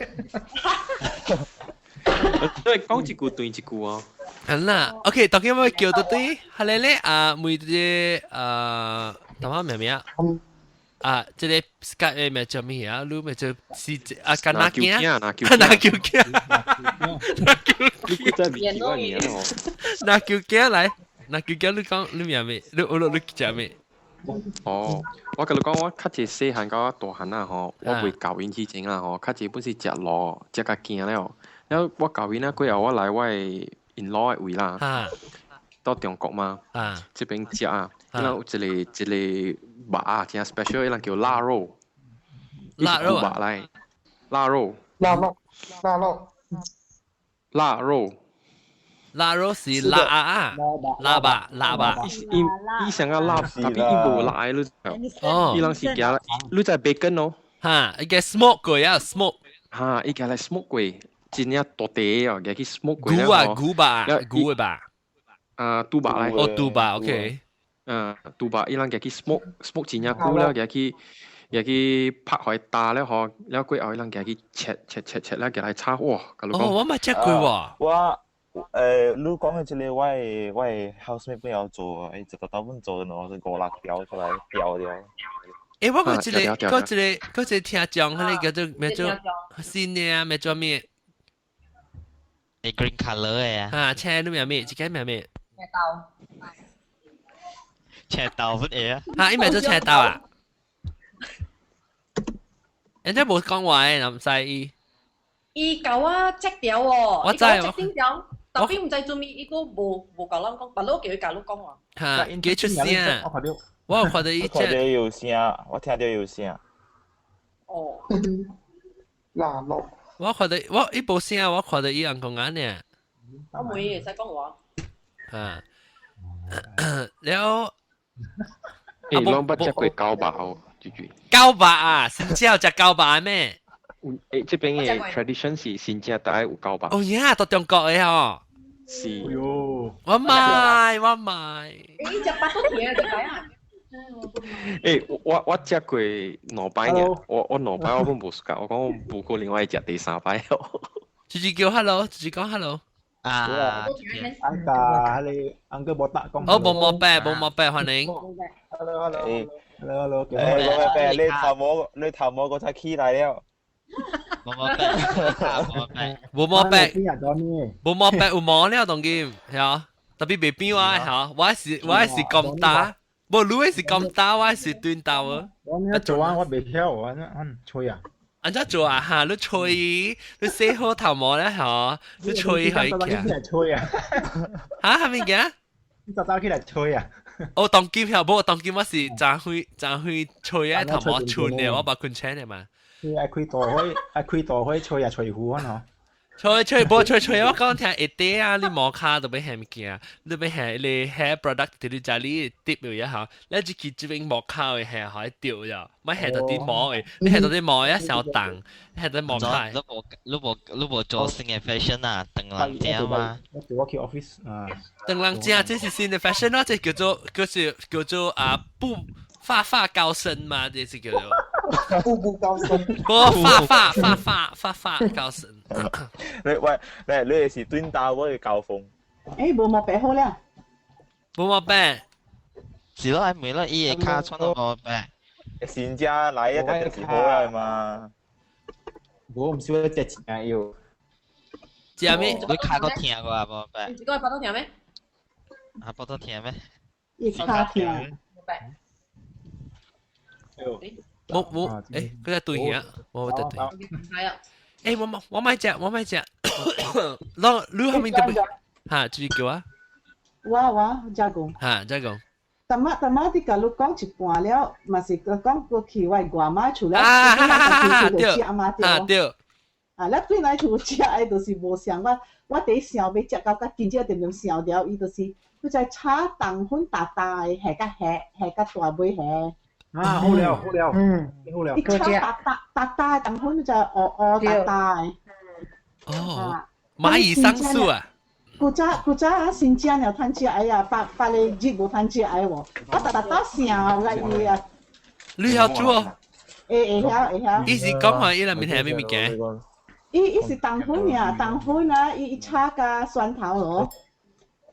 對，講一句對一句哦。好啦，OK，當今我叫到對，係咧咧啊，每隻啊，等下咩咩啊？啊，這個 Skype 的名叫咩啊？你名叫是啊，干哪囝？哪叫哪叫囝？哪叫囝？哪叫囝來？哪叫囝？你講你名咩？你你你食咩？哦，我甲你講，我較濟細漢到我大漢啊吼，我未教𪜶之前啊吼，較濟本是食路，食甲驚了。然後我教𪜶啊過後，我來我的 in law 的位啦，到中國嘛，這邊食啊，然後有一個一個肉啊，真 special，伊人叫臘肉，臘肉肉來，臘肉，臘肉，臘肉，臘肉。臘肉是臘啊，臘吧，臘吧。伊伊想要臘，但係伊無臘的，你知？哦，伊人是加，你知 bacon 哦？哈，伊個 smoke 過啊，smoke。哈，伊加來 smoke 過，真正大塊哦，加去 smoke 過。牛啊，牛吧，牛的吧。啊，豬肉來。哦，豬肉，OK。嗯，豬肉伊人加去 smoke smoke 真正久了，加去加去拍開打了吼，了過後伊人加去切切切切了，加來炒哇，甲你講。哦，我冇食過喎。我。你講的這個我的我的 housemate 本有做，伊一個頭本做，然後是五六條出來掉掉。誒，我嗰一個嗰一個嗰一個聽講，彼個叫做咩做新的啊，咩做咩？係 green colour 的啊。啊，青你名咩？這個名咩？青豆。青豆乜嘢啊？嚇，伊名做青豆啊？人家無講話的，唔知伊。伊教我 check 掉喎，我知 check 頂條。特別毋知做咩，伊閣無無教咱講，別佬叫伊教你講話。嚇，幾出聲？我有看到伊我看到有聲，我聽到有聲。哦。臘肉。我看到我伊無聲，我看到伊人講緊呢。我袂會使講話。啊，了。欸，攏捌食過狗肉哦，豬豬。狗肉啊，新正有食狗肉咩？欸，這邊的 tradition 是新正大愛有狗肉。哦呀，到中國的吼。是。我買，我買。欸，食巴肚甜啊，食啊。欸，我我食過兩擺爾，我我兩擺我攏無 suka，我講我無可能我會食第三擺哦。直直叫 hello，直直講 hello。啊， Angka, 彼個 Uncle botak 講。哦，無毛病，無毛病，歡迎。 Hello hello。Hello hello。欸，無毛病，你頭毛你頭毛嗰才起來了。無毛病，無毛病，無毛病，無毛病有毛了當今，係啊，特別袂變我嚇，我是我是咁大，無你是咁大，我是短刀啊。我呢做啊，我袂曉，我按吹啊。按怎做啊？嚇，你吹，你洗好頭毛咧嚇，你吹佢起。吹啊！嚇，係咪嘅？你早早起來吹啊！我當今曉，無當今我是早去早去吹啊頭毛春的，我把困醒的嘛。愛開大火，愛開大火吹啊吹糊啊喏。吹吹無吹吹，我講聽一塊啊，你毛卡都欲下物件，你欲下你 hair product 佇你家裡滴落一下，你一去這邊毛卡會下可以掉咗，莫下到啲毛的，你下到啲毛一小重，下到毛卡。你無你無你無做新的 fashion 啊？長人正嘛？我做我去 office 啊。長人正，這是新的 fashion 咯，這叫做叫做叫做啊不發發高深嘛，這是叫做。步步高升。無發發發發發發高升。你喂，你你是短刀，我是高峰。欸，無毛白好了。無毛白。是咯，係咪咯？伊個尻川都無白。新家來一個就是好啦嘛。我毋是我食錢要。食咩？你尻個疼過啊？無白。你講腹肚疼咩？啊，腹肚疼咩？伊尻疼。無白。冇冇，誒，佢在對耳，冇得對。係啊。欸，我買食，我買食。攞你後面特別嚇，注意叫啊！我再講。嚇，再講。淡仔淡仔，你甲你講一半了，嘛是講過去我外媽厝了，對，嘛對。對。啊，你對來厝食的，就是無想我，我第一想欲食到甲真正點點想了，伊就是，佢在炒冬粉大大的，下甲下下甲大尾下。啊，好了好了，嗯，好了。伊炒大大大大的冬粉就烏烏大大的。哦，螞蟻上樹啊！古早古早啊，新疆了趁食哎呀，百百个日無趁食哎喎，我逐逐都想我伊啊。你曉煮哦？會會曉會曉。伊是講話伊內面係咩物件？伊是冬粉呀，冬粉啊，伊炒加蒜頭咯。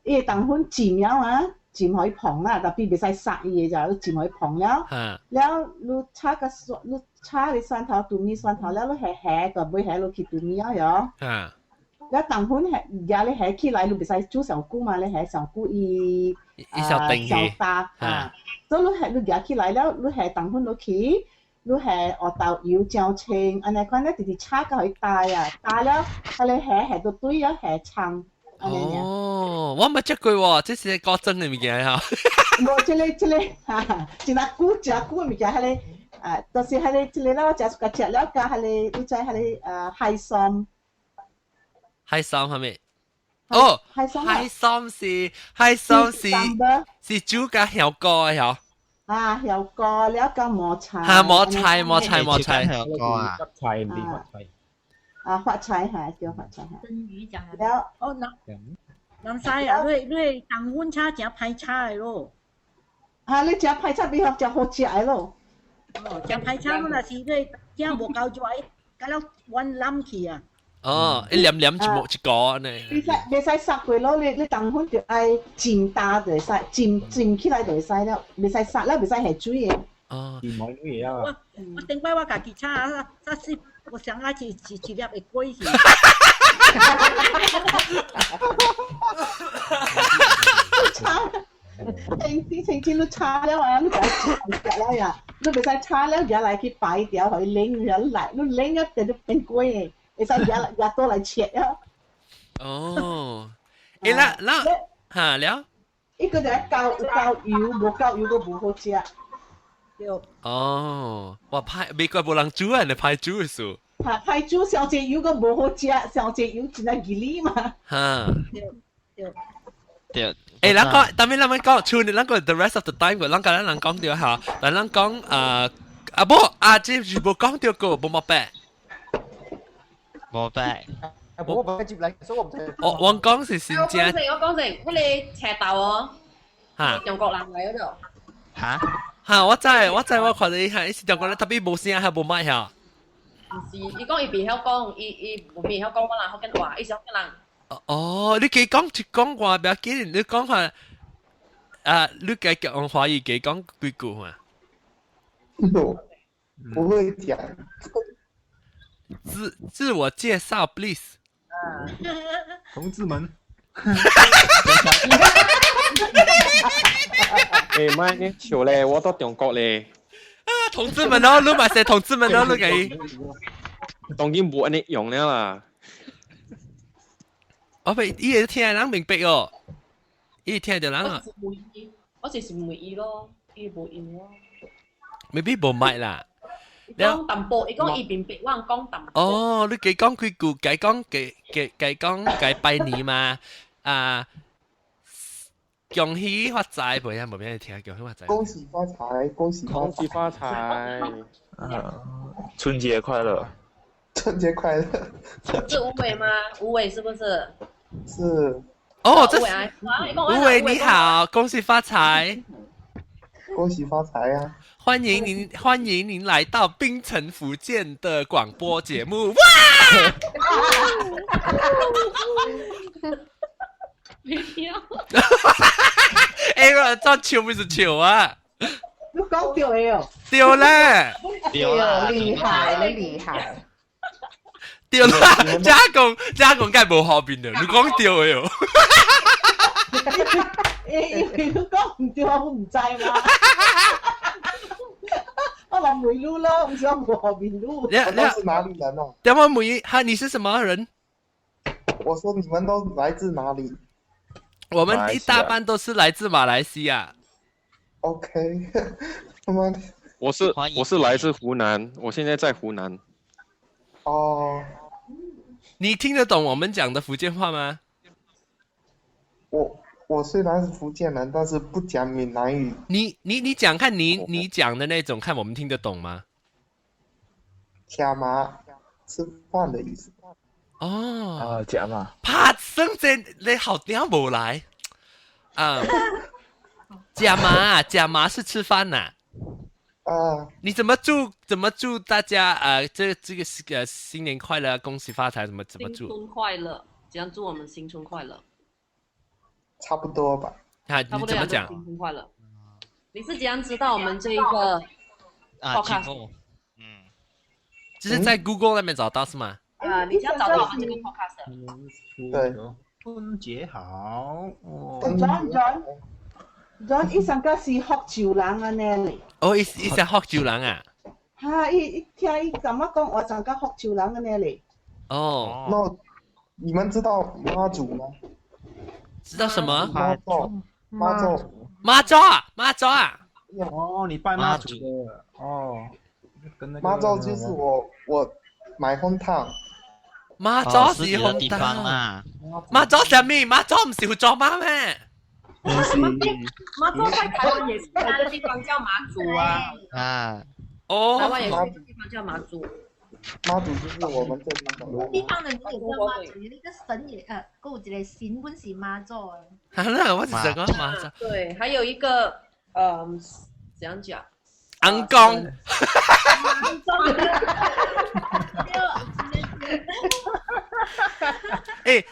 伊冬粉浸了啊，浸予伊膨啦，特別袂使殺伊的就浸予伊膨了。了，你炒個蒜，你炒個蒜頭，豆米蒜頭了，你下下個尾下落去豆米啊喲。了冬粉下，壓你下起來，你袂使煮上久嘛，你下上久伊啊上大啊。所以你下你壓起來了，你下冬粉落去。你下學豆油醬青，按呢款咧直直炒到伊大啊，大了，啊你下下到對啊，下葱。哦，我沒食過喎，這是古裝的物件哈。無，這個哈，真啊久真久的物件，彼个啊，就是彼个這個啦，我食食了加彼个，你知彼个啊海參。海參係咪？哦，海參海參是煮加香膏的嗬。啊，香膏了加磨菜。嚇，磨菜磨菜磨菜。香膏啊！發菜唔是發菜。啊，發菜嚇，叫發菜嚇。真魚醬了，哦，南西啊，你冬粉炒誠歹炒的咯。啊，你食歹炒比較食好食的咯。哦，誠歹炒，若是你食無夠熱，甲了軟冧去啊。哦，一黏黏一木一個呢。袂使殺過咯，你冬粉就愛浸焦就會使，浸起來就會使了，袂使殺了，袂使下水的。哦。浸滿水啊。我頂擺我家己炒啊，煞是我想啊是一粒會過去。炒，清清你炒了啊，你就食了呀，你袂使炒了，惹來去擺掉，予伊冷惹來，你冷啊就變過的。會使惹惹倒來切啊！哦，欸啦啦嚇了，伊個就夠夠油，無夠油閣無好食。對。哦，哇歹美國無人煮啊，你歹煮的事。嚇，歹煮傷濟油閣無好食，傷濟油真係吉利嘛。嚇。對對。對。欸，咱講，當面咱們講，像你咱個 the rest of the time，咱個咱人講著嚇，但咱講啊啊無啊，這是無講著個，無毛病。無白，我無接嚟，所以我唔知。我講是新正。我講成，彼個赤豆哦，嚇，中國人嚟嗰度。嚇？嚇！我知，我知，我看到伊嚇，伊是中國人，特別無聲，還無麥嚇。毋是，伊講伊袂曉講，伊無袂曉講我人福建話，伊是福建人。哦，你加講一講話不要緊，你講下啊，你加講華語，加講幾句話。我不會講。自我介紹，please。同志們。欸，莫你笑咧，我到中國咧。啊，同志們哦，你嘛是同志們哦，你個。當然無按呢用了啦。我被伊會聽人明白哦，伊會聽著人啊。我就是問伊咯，伊無應我。 maybe 無麥啦。伊講淡薄，伊講伊明白，我講淡薄。哦，你加講幾句，加講加加加講加拜年嘛？啊，恭喜發財，無影無影聽，恭喜發財。恭喜發財，恭喜恭喜發財。春節快樂。春節快樂。是吳偉嗎？吳偉是不是？是。哦，這吳偉你好，恭喜發財。恭喜發財啊！歡迎您，歡迎您來到檳城福建的廣播節目。哇！沒聽。哎，我裝笑不是笑啊！你講對的哦。對咧。對啦，厲害，你厲害。對啦，加工梗係無後邊的，你講對的哦。因為你講唔對，我唔知嘛。我我話梅魯咯，唔是我和面魯。你你是哪裡人啊？等我問哈，你是什麼人？我說你們都來自哪裡？我們一大半都是來自馬來西亞。 OK，他媽的，我是來自湖南，我現在在湖南。哦，你聽得懂我們講的福建話嗎？我雖然是福建人，但是不講閩南語。你講看你講的那種，看我們聽得懂嗎？吃嘛，吃飯的意思。哦，啊，食嘛。拍生這你好點無來啊？食嘛，食嘛是吃飯呐。啊！你怎麼祝大家這個是新年快樂，恭喜發財，怎麼祝？新春快樂，怎樣祝我們新春快樂？差不多吧。啊，你怎麼講？新春快樂。你是怎樣知道我們這一個啊節目？嗯，就是在 Google 那邊找到是嗎？啊，你只要找到我們這個 podcast。對。春節好。 John John John，伊上個是福州人按呢咧。哦，伊是福州人啊？哈，伊聽伊怎麼講話，像個福州人按呢咧。哦。那你們知道媽祖嗎？知道什麼？媽祖，媽祖，媽祖啊，媽祖啊！哦，你拜媽祖的哦，跟那個媽祖就是我買紅糖。媽祖是紅地方啊！媽祖啥物？媽祖毋是福州媽咩？媽祖在台灣也是有個地方叫馬祖啊。啊。哦。台灣也是一個地方叫馬祖。媽祖就是我們這邊的。地方的名也叫媽祖，那個神也閣有一個神本是媽祖的。啊，那我只想講媽祖。對，還有一個，怎樣講？尪公。尪公。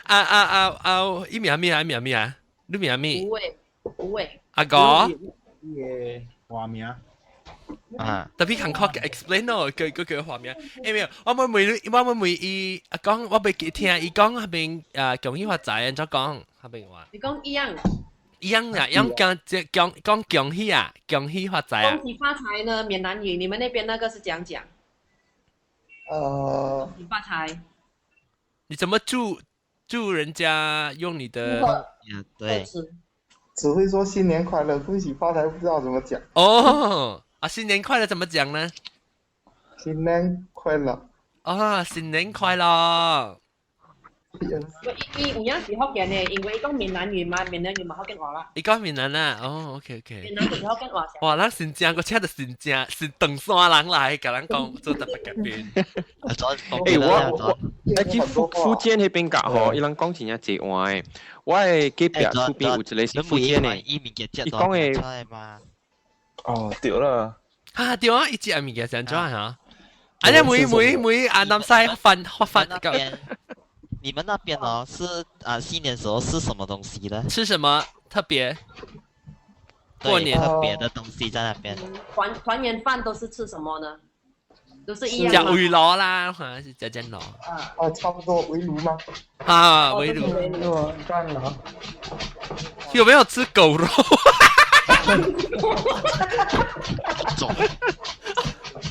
啊啊啊啊！伊名咩啊？伊名咩啊？你名咩？吳偉，吳偉。阿哥。伊個花名。啊！特別近確 explain 咯，佢畫面。沒有，我問問我問問伊阿講，我未聽伊講彼邊啊，恭喜發財，按怎講？彼邊話。你講一樣。一樣啊，一樣講講講恭喜啊，恭喜發財啊。恭喜發財呢？閩南語，你們那邊那個是怎樣講？恭喜發財。你怎麼祝人家用你的？對。只會說新年快樂，恭喜發財，不知道怎麼講。哦，啊，新年快樂怎麼講呢？新年快樂。啊，新年快樂。伊有影是福建的，因為伊講閩南語嘛，閩南語嘛福建話啦。伊講閩南啊，哦，OK OK。閩南就是福建話。哇，咱新正個請著新正是唐山人來，共咱講做特別嘉賓。欸，我去福建彼邊角吼，伊人講真正濟話的。我的隔壁厝邊有一個是福建的，伊講的。哦，對啦。啊，對啊，伊食物件是按怎嚇？啊，你每每每阿南西飯飯個。你們那邊哦，是啊，新年時候是什麼東西呢？吃什麼特別？過年特別的東西在那邊。團圓飯都是吃什麼呢？都是一樣。食圍爐啦，好像是食煎爐。啊，差不多圍爐嗎？啊，圍爐。有沒有吃狗肉？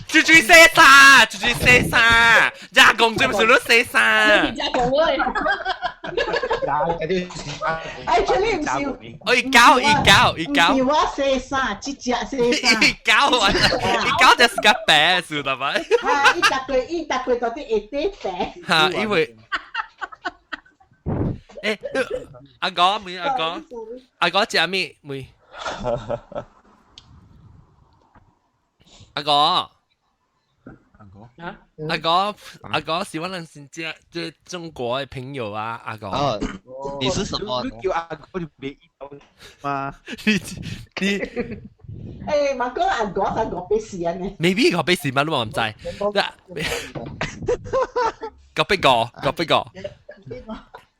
豬豬洗衫，豬豬洗衫，加工最唔是你洗衫。加工喂。 Actually 唔是，我一搞一搞一搞。唔是我洗衫，這隻洗衫。一搞啊！一搞就是個白，知道嗎？啊！伊逐個到底會底白。哈，因為。欸，阿哥問阿哥，阿哥食咩？問。阿哥。啊！阿哥，阿哥是我人是這中國的朋友啊，阿哥。哦，你是什麼？叫阿哥就別嘛。你，欸，嘛講阿哥阿哥別事啊呢？maybe 個別事嘛，你嘛毋知。個別個，個別個，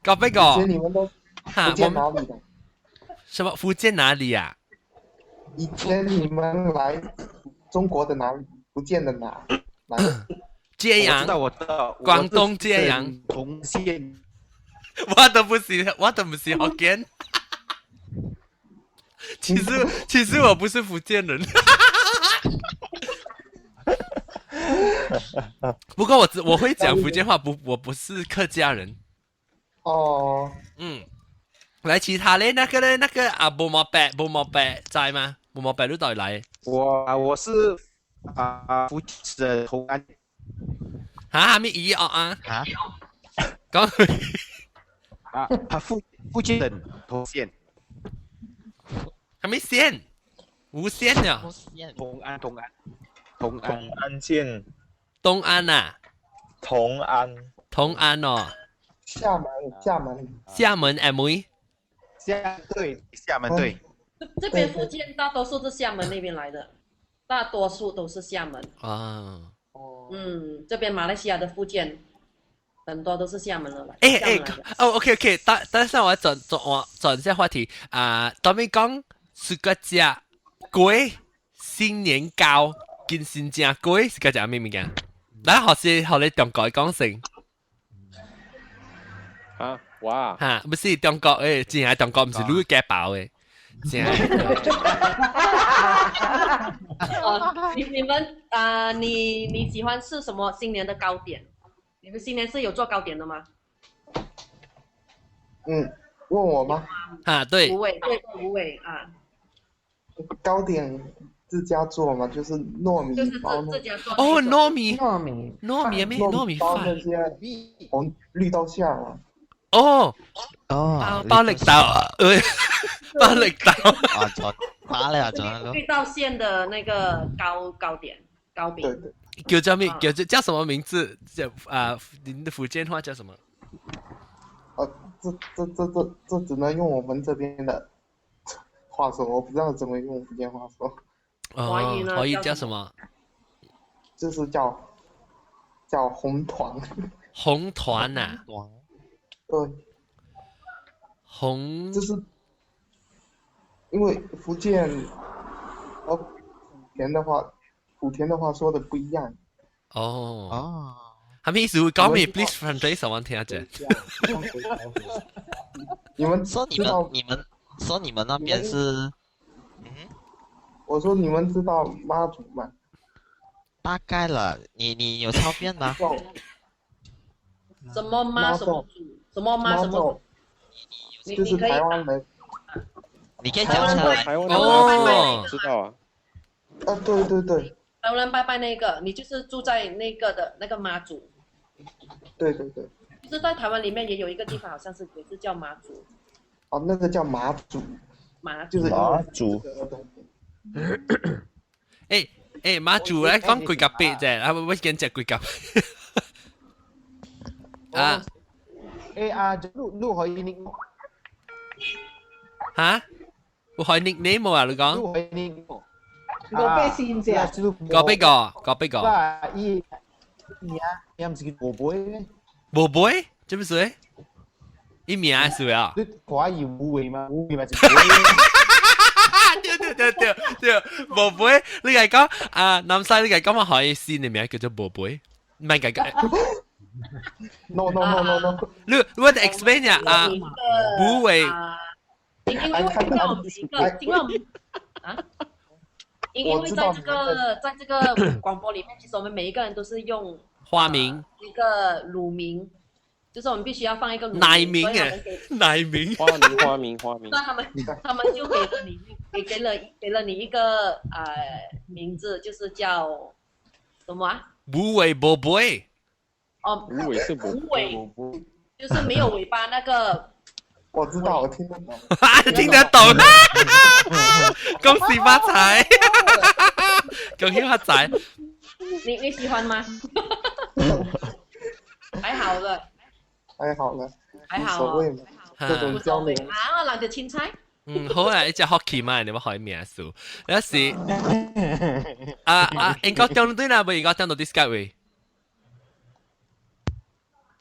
個別個。所以你們都福建哪裡的？什麼福建哪裡啊？以前你們來中國的哪裡？福建的哪？揭陽，我知道，廣東揭陽，同縣。我都不是，我都不是福建。其實我不是福建人。不過我會講福建話，不，我不是客家人。哦。嗯，來其他咧，那個咧，那個啊，無毛白，無毛白在嗎？無毛白你到底來？我是啊福建同安。嚇？咩語啊？嚇？講啊啊福建省同縣。係咪縣？無線啊？同安同安同安同安縣。東安啊？同安。同安哦。廈門，廈門。廈門 M V。廈對，廈門對。這邊福建大多數是廈門那邊來的，大多數都是廈門。啊。嗯，這邊馬來西亞的福建很多都是廈門的來。欸欸，哦，OK OK，等下我轉轉我轉下話題啊，當面講是個食粿，新年糕跟新正粿是個食咩物件？來，學是學你中國講先。啊，哇！嚇，不是中國誒，真係中國，唔是你家包的，真係。你們啊，你喜歡吃什麼新年的糕點？你們新年是有做糕點的嗎？嗯，問我嗎？啊，對。吳偉，對，吳偉啊。糕點自家做嘛，就是糯米包。自家做。哦，糯米。糯米。糯米咩？糯米包那些紅綠豆餡嘛。哦。哦。包綠豆，包綠豆。啊，做包了做了。綠豆餡的那個糕點糕餅。對對。叫叫咩？叫叫什麼名字？叫啊，您的福建話叫什麼？啊，這只能用我們這邊的話說，我不知道怎麼用福建話說。哦，華語叫什麼？就是叫紅團。紅團啊？對。紅。就是因為福建和莆田的話說的不一樣。哦。哦。係咩意思？講咩？Please translate 上網聽下啫。你們說你們你們說你們那邊是？嗯。我說你們知道媽祖嗎？大概了，你有照片嗎？什麼媽什麼祖？什麼媽什麼祖？就是台灣人。你可以講出來。台灣哦，知道啊。啊，對對對。台灣人拜拜那個，你就是住在那個的那個媽祖。對對對。就是在台灣裡面也有一個地方，好像是也是叫媽祖。哦，那個叫馬祖。馬就是馬祖。欸欸，馬祖咧講幾夾八啫，啊，我見只幾夾。啊。欸啊，你可以你。嚇？有可以 nickname 冇啊？你講？你可以 nickname。我俾先啫。個邊個？個邊個？伊名伊毋是叫無尾咩？無尾？做咩事？伊名是啊？你看伊無尾嗎？無尾嘛是。對對對對對，無尾，你係講啊，南西你係講我可以先嘅名叫做無尾，唔係計 No no no no no。你我得 explain 呀啊，無尾。因為在我們一個，因為我們啊。因為在這個廣播裡面，其實我們每一個人都是用花名一個乳名，就是我們必須要放一個奶名啊，奶名，花名花名花名。那他們就給了你給了你一個名字，就是叫什麼啊？無尾無尾。哦，無尾是無尾，就是沒有尾巴那個。我知道，我聽得懂。聽得懂，恭喜發財，恭喜發財。你喜歡嗎？還好了，還好了，還好。無所謂嘛，這種交流。啊，我人就凊彩。嗯，好啊，一隻 hockey 嘛，你咪可以名數。有時啊啊，應該聽到對啦，未應該聽到 Discord 未？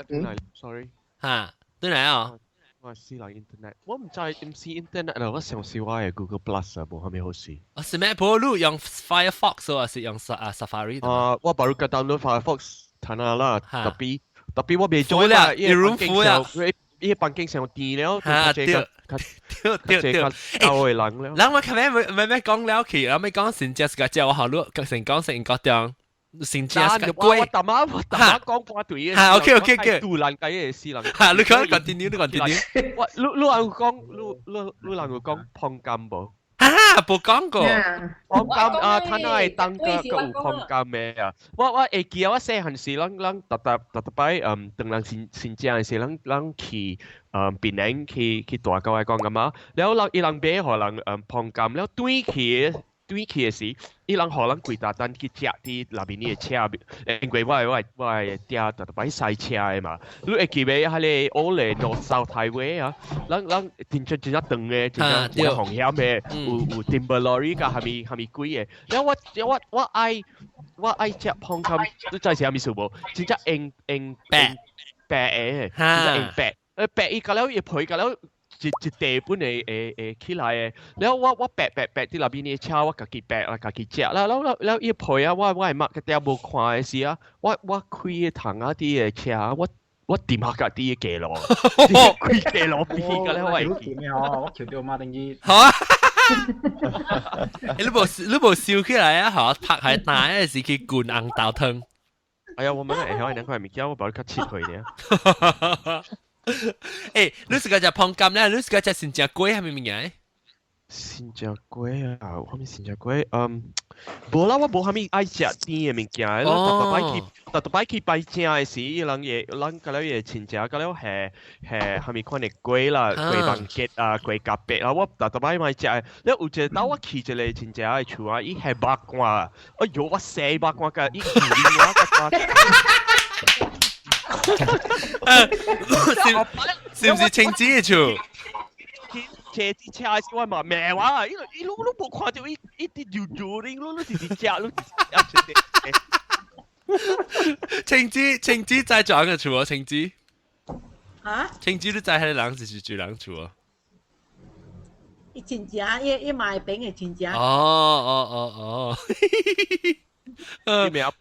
嗯，sorry。嚇，對嚟啊！我試嚟 internet，我唔知唔是 internet 啦，我上次我係 Google Plus 啊，無蝦米好事。啊，是咩？不過你用 Firefox 還是用啊 Safari？啊，我把你個 download Firefox 睇下啦，特別我未做啦，你潤敷啦，伊個環境上甜了，啊對對對對，欸，人了。人我琴日咪咪講了去，後尾講成只是個叫我學你，成講成個中，先食粿。我大媽講半對嘅。嚇，OK OK OK。杜蘭雞嘅死人。嚇，你講 continue，你 continue。我你你人講，你人有講碰柑無？啊，無講過。碰柑啊，他那會當個個有碰柑的啊。我會記啊，我細漢時，咱逐逐逐擺當人新新正的時，咱去檳城去大甲我講感覺，了人伊人買予人碰柑，了轉去的時，伊人予咱規大單去食佇內面的車，因為我的爹逐逐擺駛車的嘛。你會記袂？彼个烏來 North South Highway 啊，咱真正真正長的，真正真風險的，有 timber lorry 佮蝦米蝦米鬼的。了我愛食碰柑，你知是啥物事無？真正用用白白的，真正用白，白伊佮了伊皮佮了。一一地本會起來的，了我白白白佇內面的車，我家己白啊，家己食啦，了了了伊皮啊，我的目個條無看的時啊，我開个窗仔佇个車，我掂下家佇個街路，開街路邊個咧，我會記。我橋到馬定去。好啊！你無燒起來啊？嚇，拍喺大嗰時去灌紅豆湯。哎呀，我們會曉兩塊物件，我把你較切開爾。欸，你是個食碰柑咧？你是個食新正粿係咪物件？新正粿啊，啥物新正粿？無啦，我無啥物愛食甜的物件。逐逐擺去拜正的時，伊人會，咱佮了伊的親戚，佮了係啥物款的粿啦，粿網結啊，粿夾白啊，我逐逐擺嘛食的。了有一個當我去一個親戚的厝啊，伊係肉乾，哎喲，我洗肉乾甲伊我甲。是毋是青子的厝？車子車時我嘛罵我啊！伊伊攏攏無看著伊伊佇溜溜恁攏攏直直食，攏直青子在怎个厝啊？青子啊？青子你知彼个人是住人厝啊？伊親戚，伊伊賣餅的親戚。哦哦哦哦，你名啊？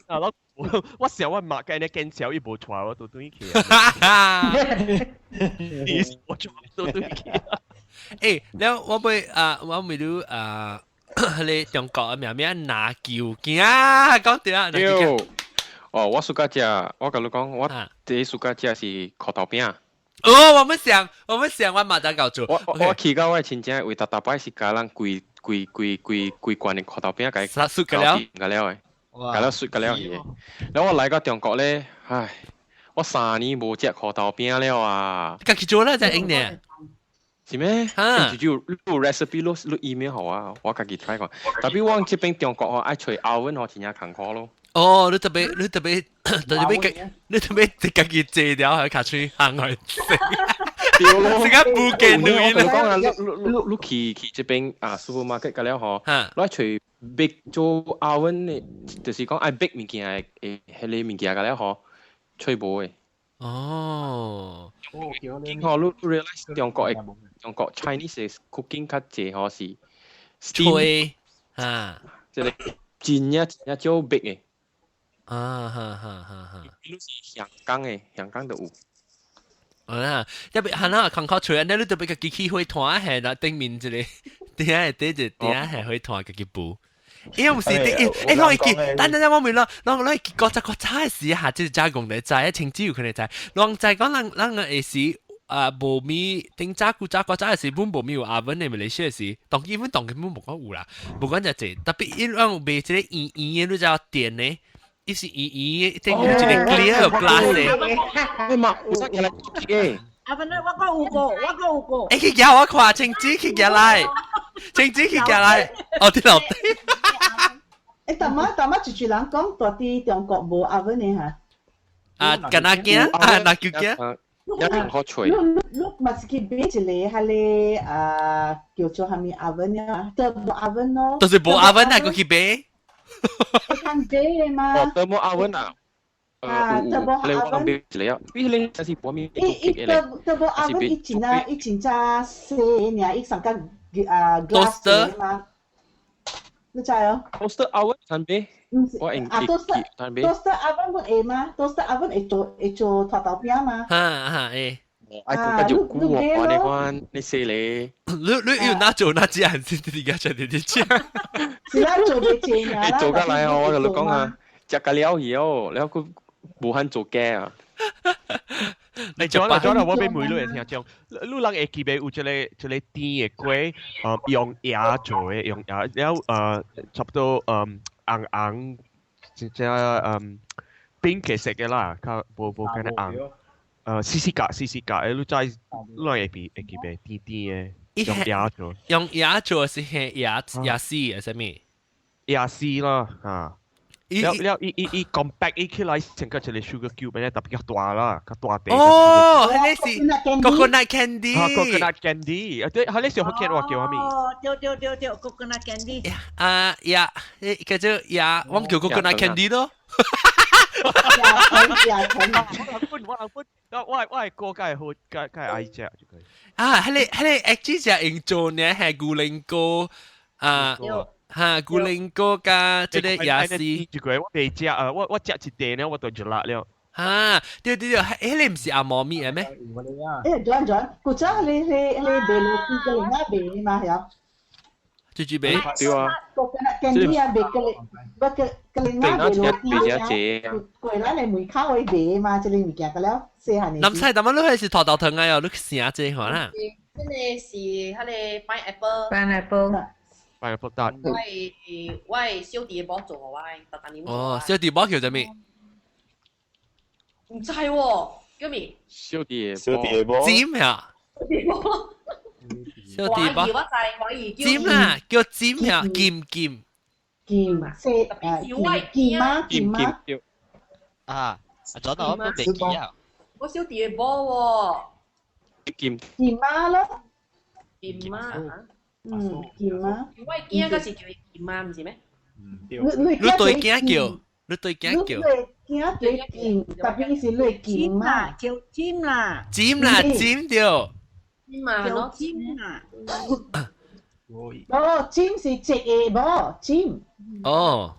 我想我媽今日見笑，伊無帶我都轉去。我帶都轉去。欸，了我欲啊，我未你啊，彼個中國的名名拿球鏡，講對啊，對。哦，我暑假食，我共你講，我第一暑假食是箍頭餅。哦，我們想，我馬上搞做。我去到我親戚位，逐逐擺是共人規規規規規罐的箍頭餅，共雪個了，個了的，共了雪個了去的。然後我來到中國咧，唉，我3年無食箍頭餅了啊！家己做啦，才用呢。是咩？哈，就就有 recipe 你 email 予我，我家己 try 看。特別我這邊中國吼愛揣 oven 吼，真正艱苦咯。哦，你特別家己坐掉喺卡喙行去食。對咯，這個不見你我講啊，你去這邊啊，supermarket 個了吼，你愛揣 bake 做 oven 的，就是講愛 bake 物件的，彼个物件個了吼，揣無的。哦。然後你 realize 中國 Chinese cooking 較濟吼是吹啊，這個真正真正少 bake 的。啊哈哈哈哈！比如是香港的，香港都有。啊，特別係啦，康口吹，你特別家己去火團係啦，頂面一個，頂下底一頂下係火團家己補。因為毋是頂，欸，我會記，等等我問咯，我會記古早時下，這是加工的知，清子有可能知，人知講人人會時啊，無物頂早古早古早時，本無物有 oven 的馬來西亞時，當基本當根本無講有啦，無講就濟，特別因為有賣這個圓圓的，你知道電的。伊是圓圓的，頂有一個 clear glass 的。欸嘛，有啥起來嘅？啊，反正我講有個，我講有個。欸，去夾我看，青子去夾來，青子去夾來，哦，佇樓頂。欸，大媽一句人講，蹛佇中國無 oven 的哈？啊，敢若鏡啊，籃球鏡。一定好脆。你嘛是去買一個彼个啊，叫做啥物 oven 啊？thermo oven 咯。就是無 oven 啊，閣去買。看買的嘛。哦，thermo oven 啊。啊，thermo oven。你買一個啊？比你這是無物伊伊 thermo oven 伊真啊，伊真正細爾，伊上較啊 glass 的嘛。你知哦？Toaster oven 產買？我用啊，toaster toaster oven 會會嗎？toaster oven 會做拖豆餅嗎？哈哈會。愛閣較久哦，你看你說咧，你要哪做哪隻還是你而家在佇咧食？是啦，做袂濟爾啦。做較來哦，我共你講啊，食個了以後，了佢無法做假啊。你做啦做啦，我俾妹女聽講，你人會記得有一個甜的粿，用椰做的，用椰了差不多紅紅，這這冰嘅色嘅啦，較無無敢若紅，絲絲格絲絲格，你知你人會記得甜甜的，用椰做，用椰做是係椰椰絲係啥物？椰絲啦，嚇。了了，伊伊伊 compact 伊起來成個一個 sugar cube 呢，特別較大啦，較大塊。哦，彼個是 coconut candy。啊，coconut candy，啊對，彼個是福建話叫啥物？哦，對對對對，coconut candy。啊呀，叫做呀，我叫 coconut candy 咯。我人本，我我係個梗係好，梗梗係愛食。啊，彼個 actually 是用做呢，係牛奶糕啊。嚇，牛奶糕加這個椰絲。這個我未食啊，我我食一塊呢，我就熱辣了。嚇，對對對，彼個毋是紅毛米的咩？轉轉，古早彼個賣螺絲個另外賣嘛，係。豬豬賣。對啊。 coconut candy 啊，賣個不個個另外賣螺絲啊，過來你門口會賣嘛，這個物件個了，細漢的。南西，但係你係是土豆糖啊？你成這款啦。這個是彼個 pineapple。 pineapple。 pineapple tart。我我小弟某做我，特特年。哦，小弟某叫啥物？毋知喎，叫咩？小弟小弟某。尖呀！小弟某。小弟某。我知，我知。尖啦，叫尖呀，劍劍。劍色劍劍媽劍媽。啊，左度我都未記啊。我小弟某喎。劍。劍媽咯。劍媽。嗯，劍媽。我囝嗰是叫伊劍媽，毋是咩？你對囝叫，你對囝叫。你囝叫劍，特別是你劍媽。叫尖啦。尖啦，尖掉。尖嘛，叫尖啦。哦，尖是直嘅噃，尖。哦。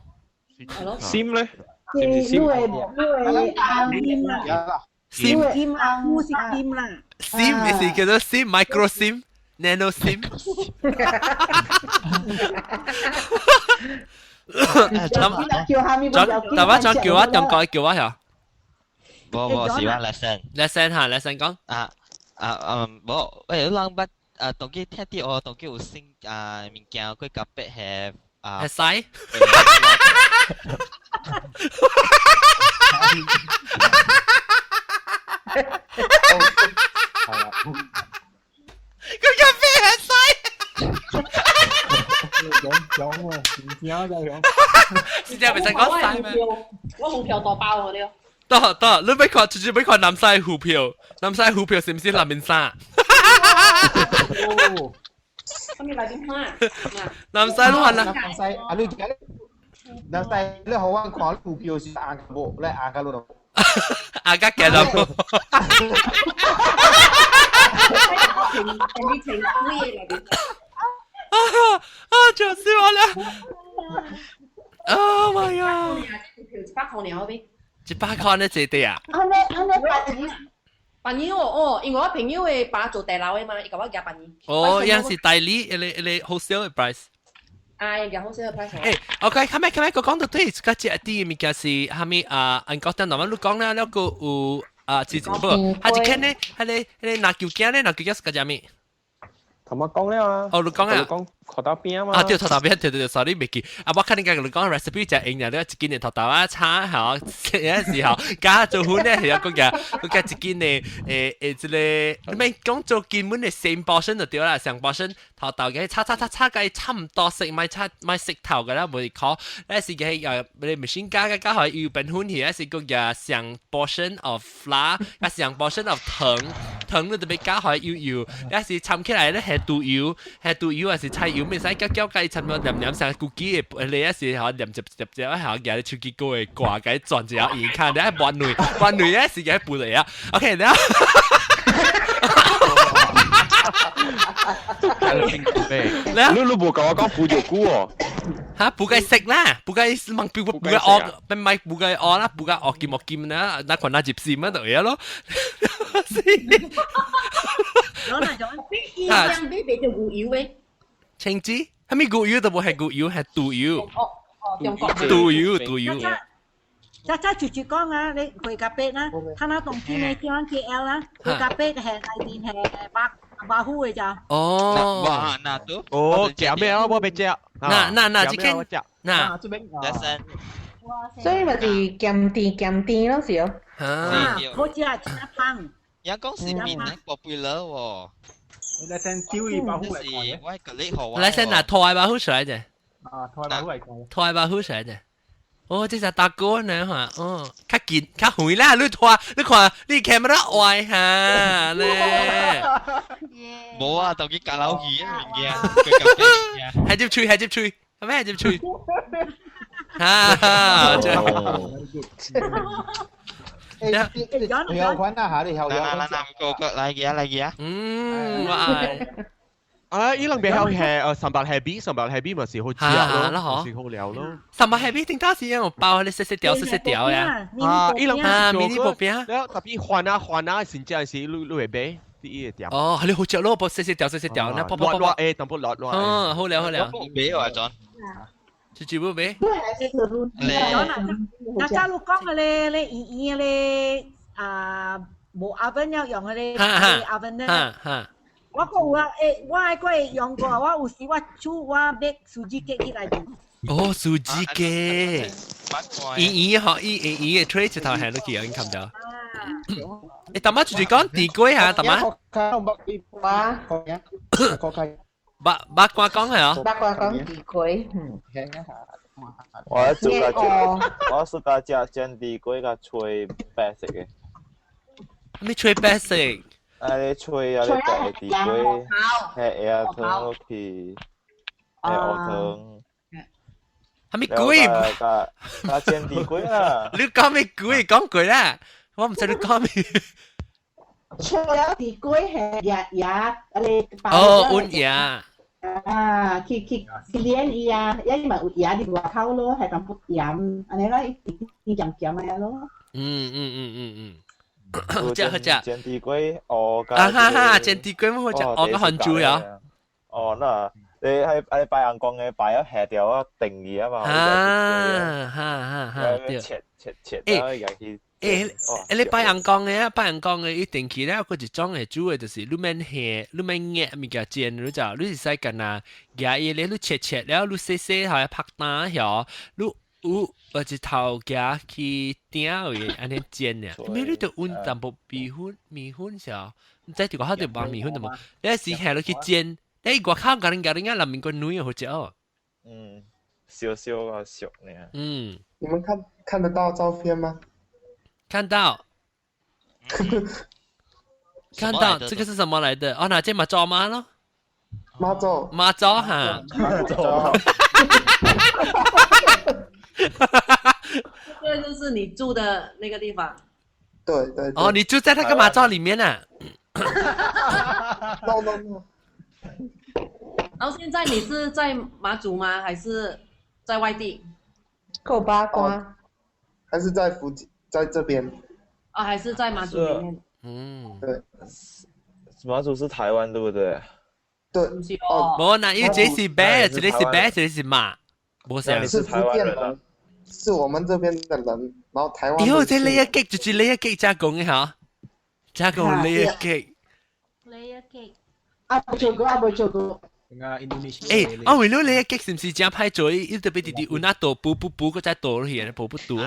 尖咧？你你會你會紅尖啦。尖尖啊，是尖啦。尖是叫做尖 micro 尖。Nano SIM。大把轉叫我，點講叫我呀？無無是我 lesson。 lesson 嚇，lesson 講。啊啊嗯，無，喂，你人捌啊？當今聽到哦，當今有新啊物件，佢特別係啊。係使。佢咖啡係西。講講喎，唔聽就講。是這樣，袂使講西咩？我紅票大包嗰啲。得得，你欲看，直接欲看南西股票，南西股票是毋是南面衫？咁你來點看？南西你看啦。南西啊，你南西你好我看股票是紅無，你紅甲落落。紅甲行落。你情鬼嚟！啊啊！笑死我了！Oh my god！ 100塊爾好未？ 100塊呢？這啲啊？按呢按呢八錢。辦年哦哦，因為我朋友的爸做地老的嘛，伊共我寄辦年。哦，樣是代理，一個 wholesale price。啊，伊寄 wholesale price。誒，OK，後尾後尾我講到對，個這啲物件是啥物啊？按講等慢慢你講啦，了個有啊，是不？還是看呢？彼個彼個籃球鏡呢？籃球鏡是個啥物？頭先講了啊。哦，你講啊。講土豆餅啊嘛。啊，對，土豆餅，對對對，sorry，未記。啊，我看你講你講 recipe 就用了，你一斤的土豆啊，炒吼，有時候加做粉咧，係啊，嗰個嗰個一斤的誒誒，這個你免講做基本的三包身就對啦，上包身土豆嘅炒炒炒炒個差唔多食，咪炒咪食頭嘅啦，無烤。那是個你唔先加加加去油變粉去，那是個上 portion of flour，啊上 portion of 糖，糖你特別加去油油，那是摻起來咧係豬油，係豬油還是菜油，袂使攪攪佮伊差不多黏黏上古記的，你也是吼黏接接接，吼舉你手機高會掛，共伊轉一下圓卡，你愛抹軟，抹軟咧是共伊撥落啊。OK，了。你你無共我講補藥菇哦？嚇，補該食啦，補該問補補該學，唔係補該學啦，補該學金學金啦，那款那入線乜就嘢咯。伊樣買賣就牛油的。青汁，啥物牛油都無係牛油，係豬油。哦哦，中國。豬油豬油。早早直直講啊，你回咖啡啦，睇下當天你叫 KL 啦，回咖啡係內邊係白白虎嘅咋。哦，哇，那都哦，食咩啊？我欲食。那那那這間，那這邊所以咪是鹹甜鹹甜咯，是哦。啊，好食真香。人講是面咧 popular 喎。你先丟伊包虎嚟看我個你好來先拿拖包虎出來啫。啊，拖包虎嚟看。拖包虎出來啫。哦，這隻大哥呢嚇，哦，較近較遠啦，你拖，你看你 camera 歪嚇咧。冇啊，就去夾老魚啊物件，係接吹，係接吹，係咩係接吹？哈哈，這。你有款啊嚇，你有有。來來個個來嘅來嘅。嗯，哇！啊！伊人袂曉係三白蝦米，三白蝦米嘛是好食咯，是好料咯。三白蝦米頂當時有包你細細條細細條呀。啊！伊人啊，迷你薄餅。了特別換啊換啊，真正是你會買第一個店。哦，你好食咯，薄細細條細細條，那薄薄薄。誒，淡薄落落。嗯，好料好料。買啊，莊。是全部買。那假如講嘅咧，咧圓圓咧啊，無 oven 要用嘅咧，oven 咧。我閣有啊，欸，我還閣會用過，我有時我煮我買 sugee cake 起來煮。哦，sugee cake，圓圓嗬，伊圓圓嘅吹一頭下落去，已經冚咗。欸，大媽就是講地瓜嚇，大媽。八八卦講係啊？八卦講地瓜，嗯。我做家食，我暑假食煎地瓜甲炊白色嘅。咩炊白色？啊！你炊啊！你白地瓜，係下湯落去，下湯。係咪鬼？加加煎地瓜啊！你講咩鬼？講鬼啦！我唔知你講咩。炊了地瓜係椰椰，你哦，溫椰。啊，去去去煉伊啊，因為有椰佇外口咯，係淡薄鹽，按呢咯，一點鹹鹹的咯。嗯嗯嗯嗯嗯。好食好食。煎地瓜哦，啊哈哈，煎地瓜好食，哦個番薯呀。哦，那你喺喺拜陽光嘅擺咗下條啊定義啊嘛。啊哈哈哈，對。切切切，然後入去。欸，你拜陽光嘅啊，拜陽光嘅一定去咧，有一種會煮嘅就是你免下，你免壓物件煎，你就你是使干那夾伊咧，你切切了，你洗洗下拍打曉，你有或者頭夾去鼎位按呢煎爾，咩你就溫淡薄米粉，米粉啥？毋知佇外口就放米粉的無？你是下落去煎，你外口甲恁甲恁啊，內面個軟好食哦。嗯，燒燒啊熟呢。嗯。你們看看得到照片嗎？看到，看到這個是什麼來的？哦，那這媽祖媽咯，媽祖，媽祖哈，媽祖，這個就是你住的那個地方。對對。哦，你住在那個媽祖裡面啊？No no no。然後現在你是在馬祖嗎？還是在外地？夠八卦。還是在福建？在這邊，啊，還是在馬祖裡面。嗯，對，馬祖是台灣，對不對？對，哦，無那，因為這是白，這個是白，這個是馬，無是。是福建人，是我們這邊的人，然後台灣。喲，這layer cake 就是layer cake 加工的哈，加工layer cake。 layer cake。啊，無做過，啊，無做過。欸，啊，為了layer cake 是毋是真歹做？伊特別直直有那倒補補補，閣再倒落去，補不倒。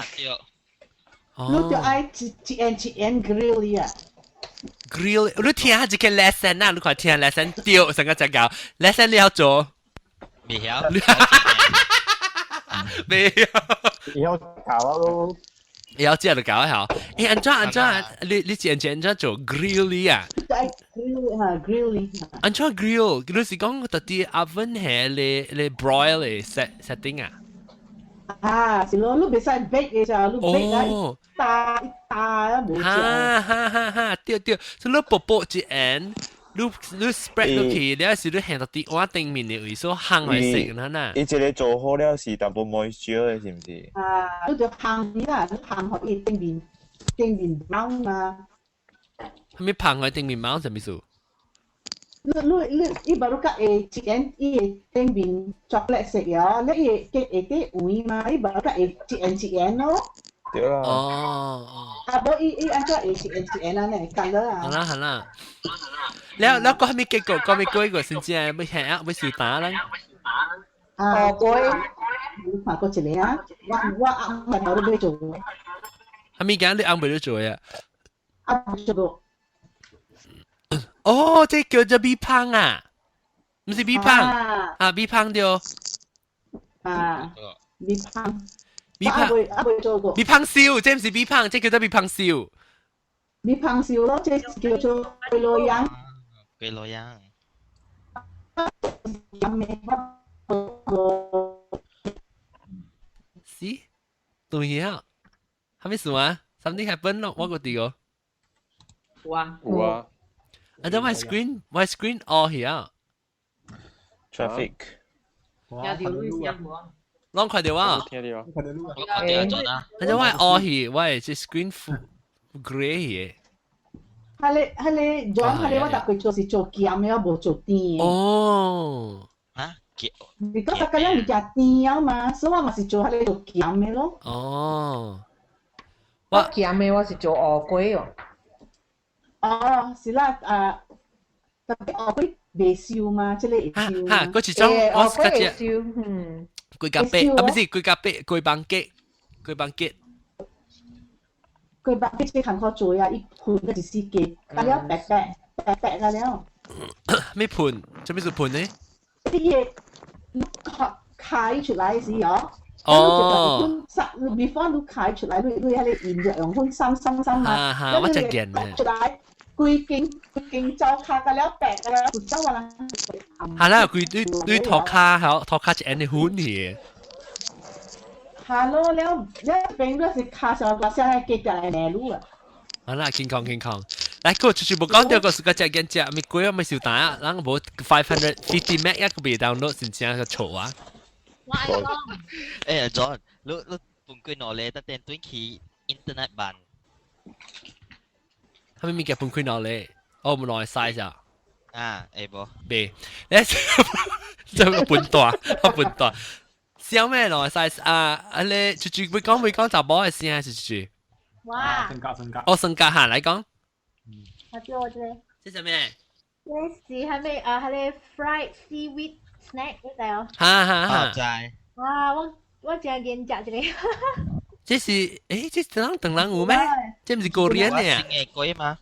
你就愛一一円一円 grill 啊！grill，你聽下一個 lesson 啊，你看聽 lesson 對，成個只搞 lesson 你要做？未曉，未曉，以後搞咯。以後接就搞下。欸，按怎按怎，你之前按怎做 grill 啊？愛 grill 哈，grill。按怎 grill？你是講特啲 oven 係你你 broil 嘅 set setting 啊？啊，是咯，你袂使 bake 嘅咋，你 bake 啊，一打一打啊，無食。哈哈哈哈，對對，所以你薄薄一按，你你 spread 落去，你還是你下到啲碗頂面的位，所烘來食啦呐。伊這個做好了是淡薄 moisture 的，是毋是？啊，你就烘啦，你烘予伊頂面頂面 brown 嘛。啥物烘予頂面 brown 啥物意思？你你你，伊 baru 較會一點，伊會頂面 chocolate 色呀，你伊會會底黃嘛，伊 baru 較會一圓一圓咯。對啦。哦。啊，無伊伊按怎會是會是會安尼，干了啊。好啦好啦。了了，個係咪結果？個咪過個先至係要下要收單啦。啊，過，你看過一個啊？我我翁咪頭都欲做。係咪講你翁袂做啊？啊，做過。哦，這叫做米香啊，毋是米香啊，米香對。啊，米香。米香啊未做過。米香燒，這毋是米香，這叫做米香燒。米香燒咯，這叫做粿螺樣。粿螺樣。是，對啊，係咩事啊？Something happen 咯，我個地個。有啊。有啊。啊，等 my screen all here。 Traffic。聽到你聲無？攏看到啊？聽到啊。看到你啊。看到啊。啊，陣我 all 去，我係這 screen grey 嘅。彼个彼个 John，彼个我逐過做是做鹹的，我無做甜的。哦。啊？你講逐個人物件甜啊嘛，所以我嘛是做彼个做鹹的咯。哦。我鹹的我是做芋粿哦。哦，是啦，啊，特別芋粿袂燒嘛，這個會燒。哈，嗰一種我是較燒，嗯。龜甲白，啊，不是龜甲白，龜房雞，龜房雞。龜房雞這艱苦做啊，伊噴個一死雞，甲了白白白白甲了。咩噴？做咩事噴呢？啲嘢開開出來時哦。哦。before 你開出來，你你彼個鹽就用粉滲滲滲嘛。我食見咧。出來，規間規間走跤甲了白甲了，有走啊人。係啦，佢對對塗跤，係塗跤一按的粉去。哈咯，了了變咗是跤上個聲來隔壁來馬路啊。好啦，健康健康。來，個出去無講到個是個食見食，咪貴啊咪收單啊，人無 550 meg 一個未 download 真正個錯啊。我愛講。誒，John，你你分開攞咧，等陣轉去 internet 版。係咪物件分開攞咧？哦，唔攞 size 啊。啊，會無？未，你就個笨蛋，個笨蛋。小咩攞 size 啊？啊你出去會講會講查某的聲是出去。哇！性格性格。哦，性格嚇來講。我叫我這個。這啥物？這是係咪啊？係個 fried seaweed snack 你知哦？哈哈哈！知。哇！我我真見食這個。這是誒，這是人唐人有咩？這毋是 Korean 的啊？新的粿嗎？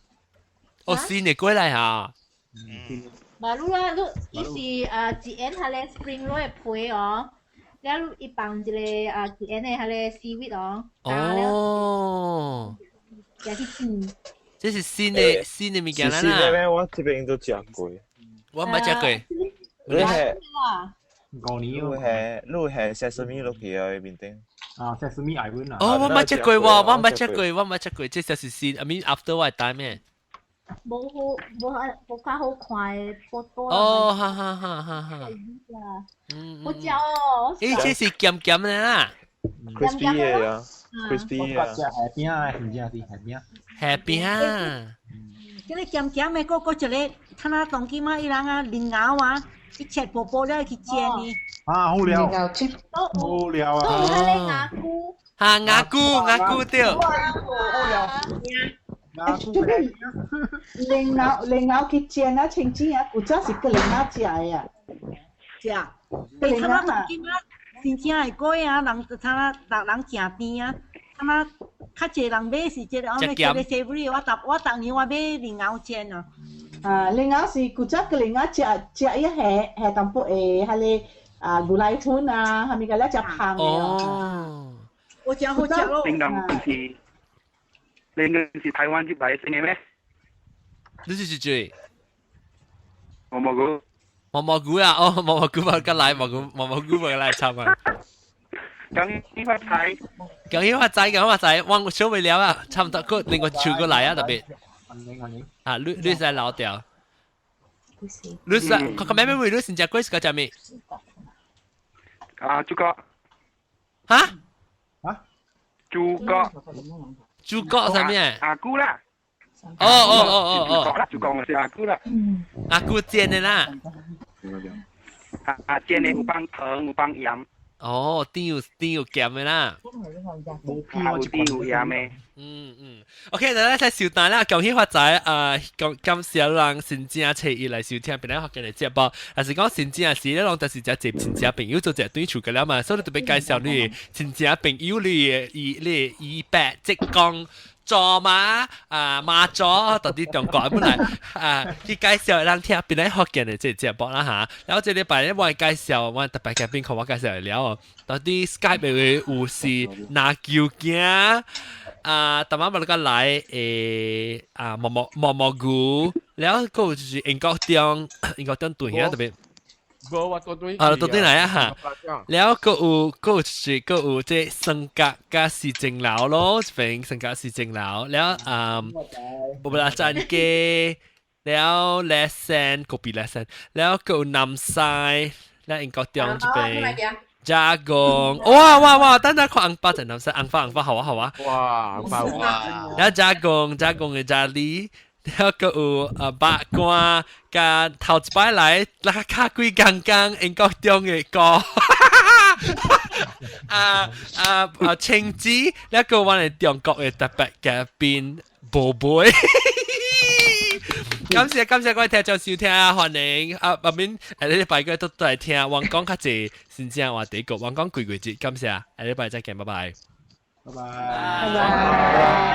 哦，新的粿來嚇。嗯。嘛，你啦，你伊是啊，一円係個 spring roll 的皮哦，了伊放一個啊，一円的彼个 seaweed 哦。哦。也去煎。這是新的新的物件啦。新的咩？我這邊都食過。我毋捌食過。你係？五年你係你係 sesame 落去啊？面頂。啊，sesame 愛阮啊。哦，我毋捌食過喎，我毋捌食過，我毋捌食過，這就是新，I mean after 我的 time 咩？無好無無較好看的波多。哦，哈哈哈哈哈。嗯。好食哦。咦，這是鹹鹹的啦。 crispy 的啊，crispy 啊。食蝦餅啊，真正是蝦餅。蝦餅。這個鹹鹹的，閣閣一個，睇下當今仔伊人啊，蓮藕啊，伊切薄薄了去煎伊。啊，好料。好料啊。都有彼个牙菇。哈，牙菇，牙菇對。好料。這個蓮藕蓮藕去煎啊，清煎啊，古早是閣蓮藕食的啊。食。你睇下當今仔真正的粿啊，人睇下逐人誠甜啊，睇下較濟人買是這個，我這個 savory，我逐我逐年我買蓮藕煎啊。啊，蓮藕是古早閣蓮藕食食伊下下淡薄的，彼个啊牛奶粉啊，啥物個咧食香的哦。我真好食咯。蓮藕是蓮藕是台灣入來先的咩？你是誰？毛毛菇。毛毛菇啊！哦，毛毛菇嘛，過來毛菇毛毛菇嘛來參啊！恭喜發財！恭喜發財，恭喜發財！我小未了啊，差唔多個另外唱過來啊，特別。啊，你你使老掉。你使，佢咩咩咩？你先食過是個食咩？啊，豬角。哈？啊？豬角。豬角啥物？阿姑啦。哦哦哦哦哦。豬角我是阿姑啦。阿姑煎的啦。啊煎的有放糖，有放鹽。哦，甜有甜有鹹的啦。無偏我有甜有鹽的。嗯嗯，OK，咱來收單啦，恭喜發財啊！感感謝人新正初一來收聽，檳榔福建的節目。但是講新正時，你攏就是只濟親戚朋友做一對厝個了嘛，所以特別介紹你親戚朋友你的伊你伊伯職工。祖媽啊媽祖到底中國本來啊去介紹人聽檳榔福建的這個節目啦嚇，然後這禮拜咧我介紹我特別嘉賓看我介紹了哦，到底 Skype 的有是拿球鏡啊，逐晚無個來啊毛毛毛毛菇，然後閣有就是英國中英國中對遐特別。無我倒對啊，倒轉來啊哈，了閣有閣有就是閣有這雙甲佮市政樓咯，這邊雙甲市政樓，了啊，無無啦戰機，了 lesson 個別 lesson，了閣有南西，了英國中這邊加工，哇哇哇，等等看紅包在南西，紅包紅包好啊好啊，哇紅包哇，了加工加工的加里。了閣有八卦，佮頭一擺來，那較幾工工英國中的歌，啊啊啊青子，了閣阮的中國的特別嘉賓寶貝。感謝感謝各位聽眾收聽，歡迎啊！後面下禮拜個都來聽，我講較濟新正話題個，我講幾幾節，感謝，下禮拜再見，拜拜。拜拜。拜拜。